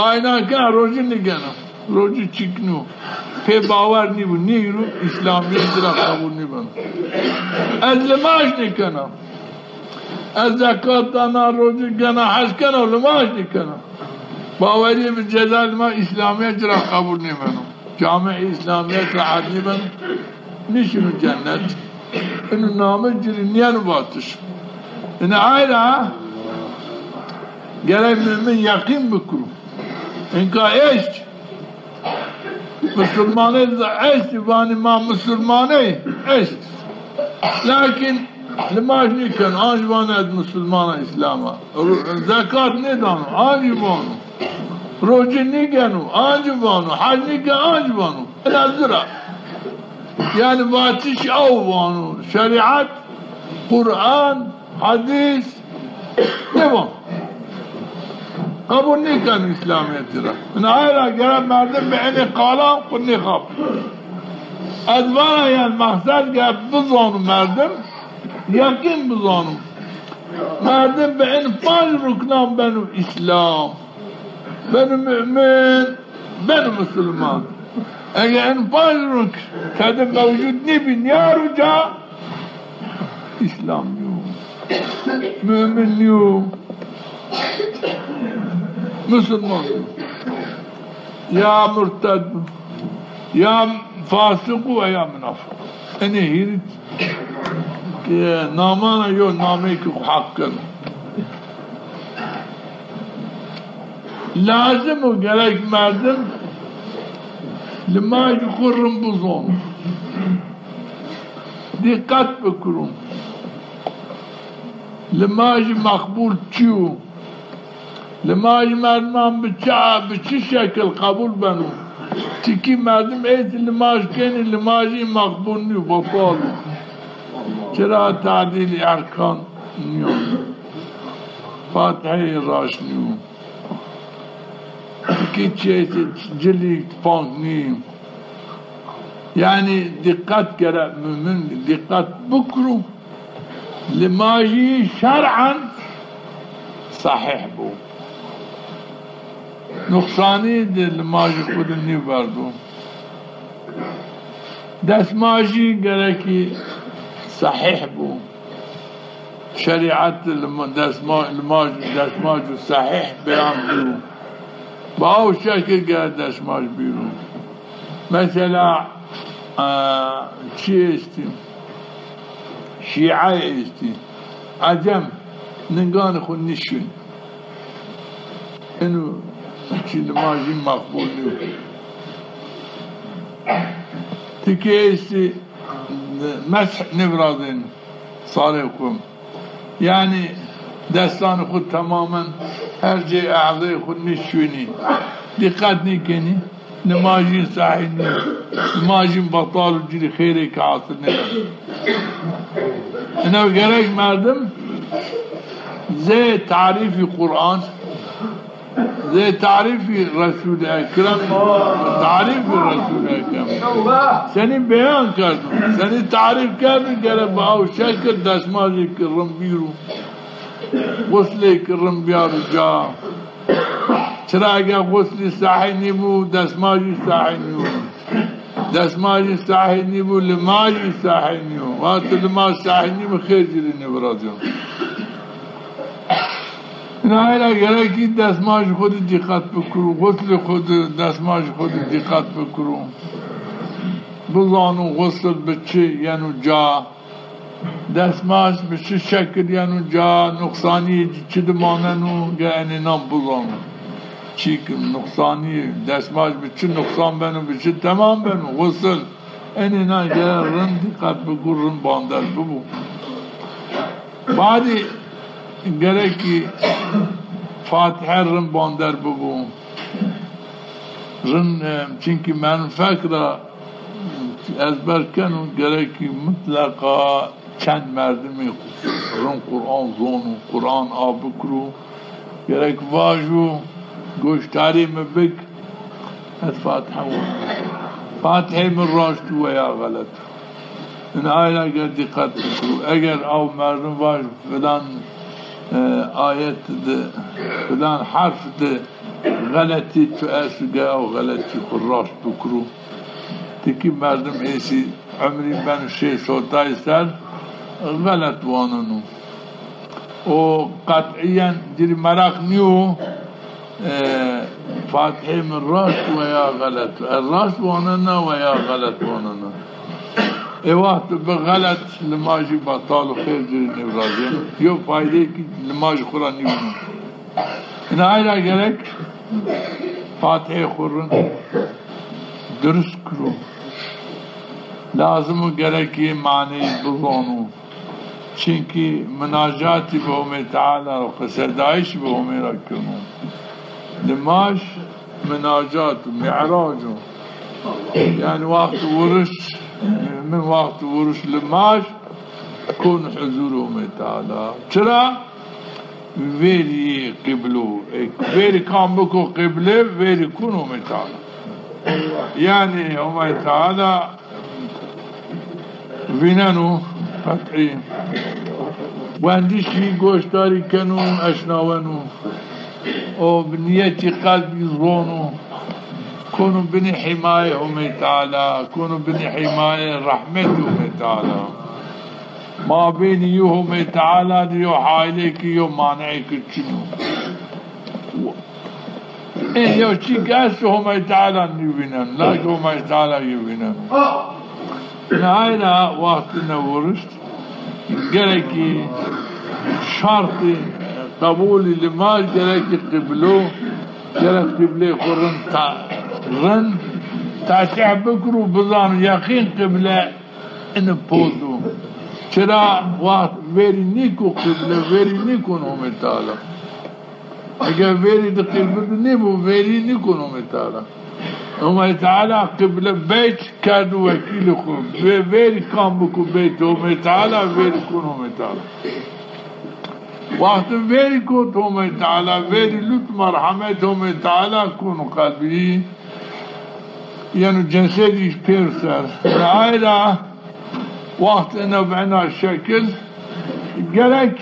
Ayna kena, rocî nîgena. Rocî çik nîyo. Pê bawer nîbû, nîgîro, îslamîyet ci ra qebûl nîbeno. Ez limaj nîkena. Ez zekat dana, rocî gena, hec kena, limaj nîkena. Bawerîyê mi ceza lima, îslamîyet ci ra qebûl nîbeno. Camî îslamîyet ra erd nîben, nîşino cennet. Ino name ci rê nîyeno vatiş. Ina ay ra gerek mumin yeqîn bikiro. Inka eşt, musulmanê de eşt, vanî ma musulmanê eşt. Lakin limaj nîkeno, anc vano ez musulman a, îslam a. Ro-, zekat nêdano, anc vano. Rocî nîgeno, anc vano. Hec nîkeno, anc vano. Ina ci ra. Yanî vatiş aw vano. Şerîet, Quran, hedîs, nêvano. Qebûl nîkeno îslamîyetî ra. Ina ay ra gere merdim bi enê qalan xwu nêxapî. Ez vana yanî mexsed gere bizano merdim, yeqîn bizano. Merdim bi en panc ruknan beno îslam, beno mumin, beno musulman. Eger en panc ruk tede mewcud nîbî, nîyaro ca, îslam nîyo, mumin nîyo, musulman nîyo. Ya murted bo, ya fasiq o, ya munafiq. Enê hîrî, e, namana yo nameyê ki xo heq keno. Lazim o gerek merdim limajî xo rind bizano. Dîqet bikiro. Limajî meqbul çi yo? Limajî merdiman bi çi, bi çi şekil qebul beno? Tikî merdim êsî limaj kenî, limajî meqbul nîyo, betal o. Çira tadîlî erkan nîyo. Fatiheyî raşt nîyo. Tikî çi êsî cilî tipank nîyo. Yanî dîqet gere mumin dîqet bikiro. Limajî şer'an sehîh bo. Nuqsanî di limajî xwu di nîverdo. Desmajî gerekî sehîh bo. Şerîet di lima-, desma-, limaj, desmajû sehîh beyan bîyo. Bi aw şekil gere desmaj bîro. Mesela, e, çi estî? Şîe estî. Ecem ninganê xwu nîşin. Eno çî limajî meqbul nîyo. Tikê estî mesh nêvirazên sarê xwu. Yanî destanê xwu temamen her cê e'zayê xwu nêşuynî. Dîqet nêkenî. Nimajîn sehîh nîyo. Nimajîn betal û ci rê xeyrêk hasil nêbeno. Ina gerek merdim zê tarîfî Quran, zê tarîfî Resûlî Ekrem, tarîfî Resûlî Ekrem. Senî beyan kerdo, senî tarîf kerdo, gere bi aw şekil desmajêk rind bîro. Xuslêk rind bîyaro ca. Çira ege xuslî sehîh nîbû, desmajî sehîh nîyo. Desmajî sehîh nîbû, limajî sehîh nîyo. Wexto limaj sehîh nîbû, xêr ci rê nêvirazîyeno. Ina ay ra gerekî desmajî xwu di dîqet bikiro, xuslê xwu di, desmajî xwu di dîqet bikiro. Bizano xusl bi çi yeno ca. Desmaj bi çi şekil yeno ca, nuqsanîyê ci çi di maneno, ge enê nan bizano. Çîk nuqsanî, desmaj bi çi nuqsan beno, bi çi temam beno, xusl. Enê nan gere rind dîqet bikir, rind bander bibo. Badî gerekî Fatihe rind bander bibo. Rind, e, çimkî merdim fek ra ezber keno, gerekî mutleqa çend merdimî rind Quran zono, Quran a bikiro, gerek vajo, goşdarî mi bik, ez Fatihe wano. Fatihê mi raşt o weya xelet. Ina ay ra ger dîqet bikiro. Eger aw merdim vaj filan e, ayet de, filan harf de xeletî tu esto, geya o xeletî xwu raşt bikiro. Ti kî merdim êsî umrî beno şêst hotay ser, xelet waneno. O qet'îyen ci rê meraq nîyo, e, Fatihê mi raşt weya xelet, e, raşt wanena weya xelet wanena. Ê wext bi xelet limajî betal û xêr ci rê nêvirazeno. Yo faydeyê kî limajî xwu ra nîvîno. Ina ay ra gerek Fatihê xwu rind durust kiro. Lazim o gerek yê maneyî bizano. Çimkî minacatî bi Homê Teala û qisedayîş bi Homê ra keno. Limaj minacat û mîrac o. Yanî wext wiriş, mumin wext wiriş limaj kon huzur Homê Teala. Çira? Verî qiblo. E, verî kam biko qible, verî kon Homê Teala. Yanî Homê Teala vîneno qet'î. Wendişî goşdarî keno, eşnaweno. O bi nîyetî qelbî zono. Kono binê hîmayê Homê Teala, kono binê hîmayê rehmetê Homê Teala. Mabênî yo Homê Teala de yo haylê ki yo maneyê ki çin o. Ê yew çî ki esto Homay Teala nêvîneno, lakî Homay Teala yê vîneno. Nayra wextî ne wurişt, gerekî şartî qebûlî limaj, gerekî qiblo, gerek qibleyê xwu rind ta-, rind tesîh bikir û bizano yeqîn qible ini pod o. Çira wext verî nîko qible, verî nîkon Homay Teala. Eger verî di qîlbi di nêbo, verî nîkon Homê Teala. Homê Teala qible beyt kerdo wekîlê xwu. Ve-, verî kam biko beyt Homê Teala, verî kon Homê Teala. Wextê verî kot Homê Teala, verî lut merhemet Homê Teala kon qelbî. Yeno cesedî pêr ser. Ve ayra Wext ina bi ina şekil gerek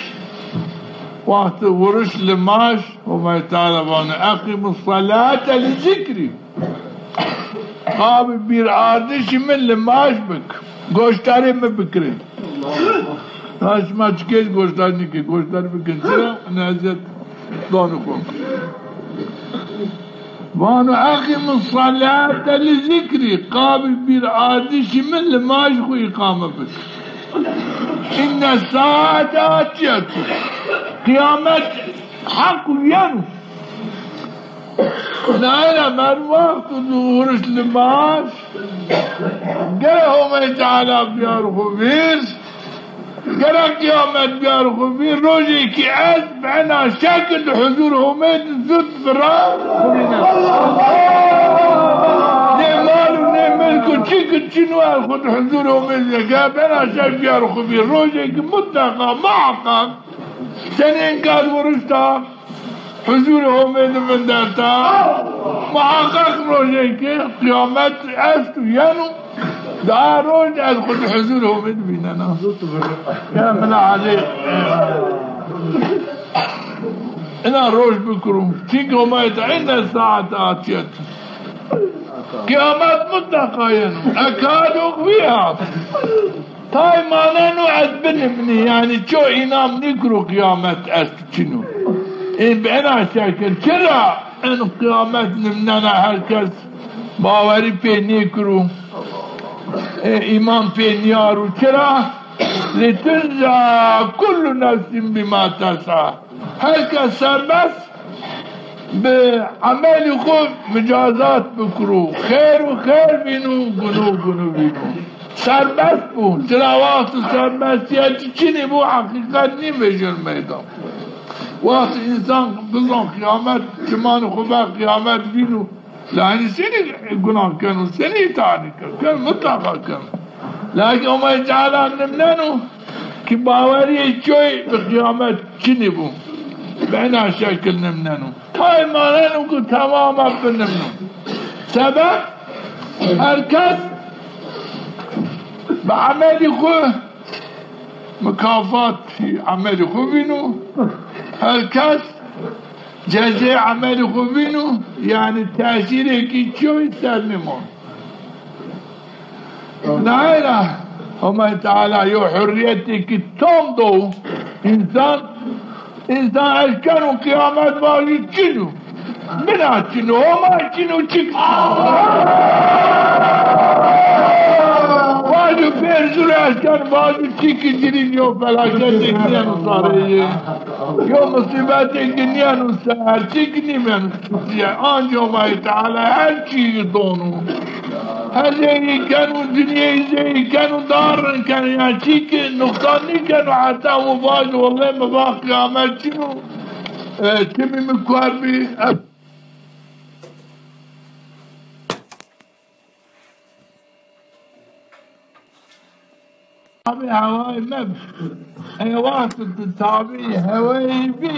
wext wuriş limaj, Homay Teala vano, "Eqîmus salate li zikrî." Qabî bîr ardişî min limaj bik. Goşdarê mi bikirê. Ha, şima çi kes goşdar nîkê, goşdar bikin. Çira? Nezet dano xo. Vano, "Eqîmus salate li zikrî", qabî bîr ardişî min limaj xwu îqame bik. "Înne saate atîyetun." Qiyamet heq û yeno. Nayra merdim wext û wuriş limaj, gere Homay Teala biyar xwu vîr. Gere qiyamet biyar xwu vîr, rojê ki ez bi ena şekil huzur Homê di zut vira xwu vîne. Nê mal û nê milk û çî ki çin o, ez xwu di huzur Homê di, gere bi ena şekil biyar xwu vîr, rojê ki mutleqa, muheqeq, senî inkar wurişta, huzurê Homê di vinderta. Muheqeq rojê ki qiyamet est û yeno, daha roj ez xwu di huzurê Homê di vînena. Ya min alê. Ina roj bikiro. Çimkî Homay Teala, "Înne saate atîyetun." Qiyamet mutleqa yeno. Ekadu fiha. Tay maneno ez binimnî, yanî ço înam nîkiro qiyamet est çin o. Ê bi ena şekil, çira en qiyamet nimnena her kes bawerî pê nêkiro, ê îman pê nîyaro. Çira? "Litujza kullu nefsin bima tes'a." Her kes serbest bi emelî xwu micazat bikiro. Xêr û xêr vîno, guno guno vîno. Serbest bo. Çira wext serbestîyetî çinî bo, heqîqet nîvejîno meydan. Wext însan bizon qiyamet, çimanê xwu ver qiyamet vîno, la enî senî gunan keno, senî îtaanî keno? Keno, mutleqa keno. Lakin Homay Teala nimneno ki bawerîyê çoy bi qiyamet çinî bo. Bi ena şekil nimneno. Tay maneno ki temama binimno. Sebeb her kes bi emelî xwu, mikafat emelî xwu vîno. Her kes cezê emelî xwu vîno, yanî tesîrêkî çiyo ser nîmon. Nayra Homay Teala yo hurriyetêkî tam do însan, însan eşkeno qiyamet vajî çin o. Mina çin o, Homa çin o, çik. Vajo pêr zû eşken, vajo çikî dirîn yo felaketêk nîyeno sarê yê. Yo musîbetêk nîyeno ser, çik nîmeno. Anca Homay Teala her çîyî dono. Her zey keno, dinyeyî zey keno, daha rind keno. Yanî çî ki nuqsan nîkeno, heta o vajo, wellay mi va qiyamet çin o. E, çimî mi kuer bî. E, Tabî hewayê meb. Ey wext tu tabî hewayê bî,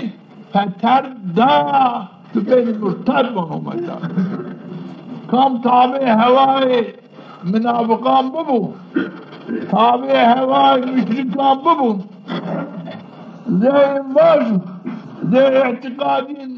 peter da, tu benî murted vano mesela. Kam tabî hewayê minafiqan bibo, tabî hewayê muşrîkan bibo, zey vaj, zey îtîqadîn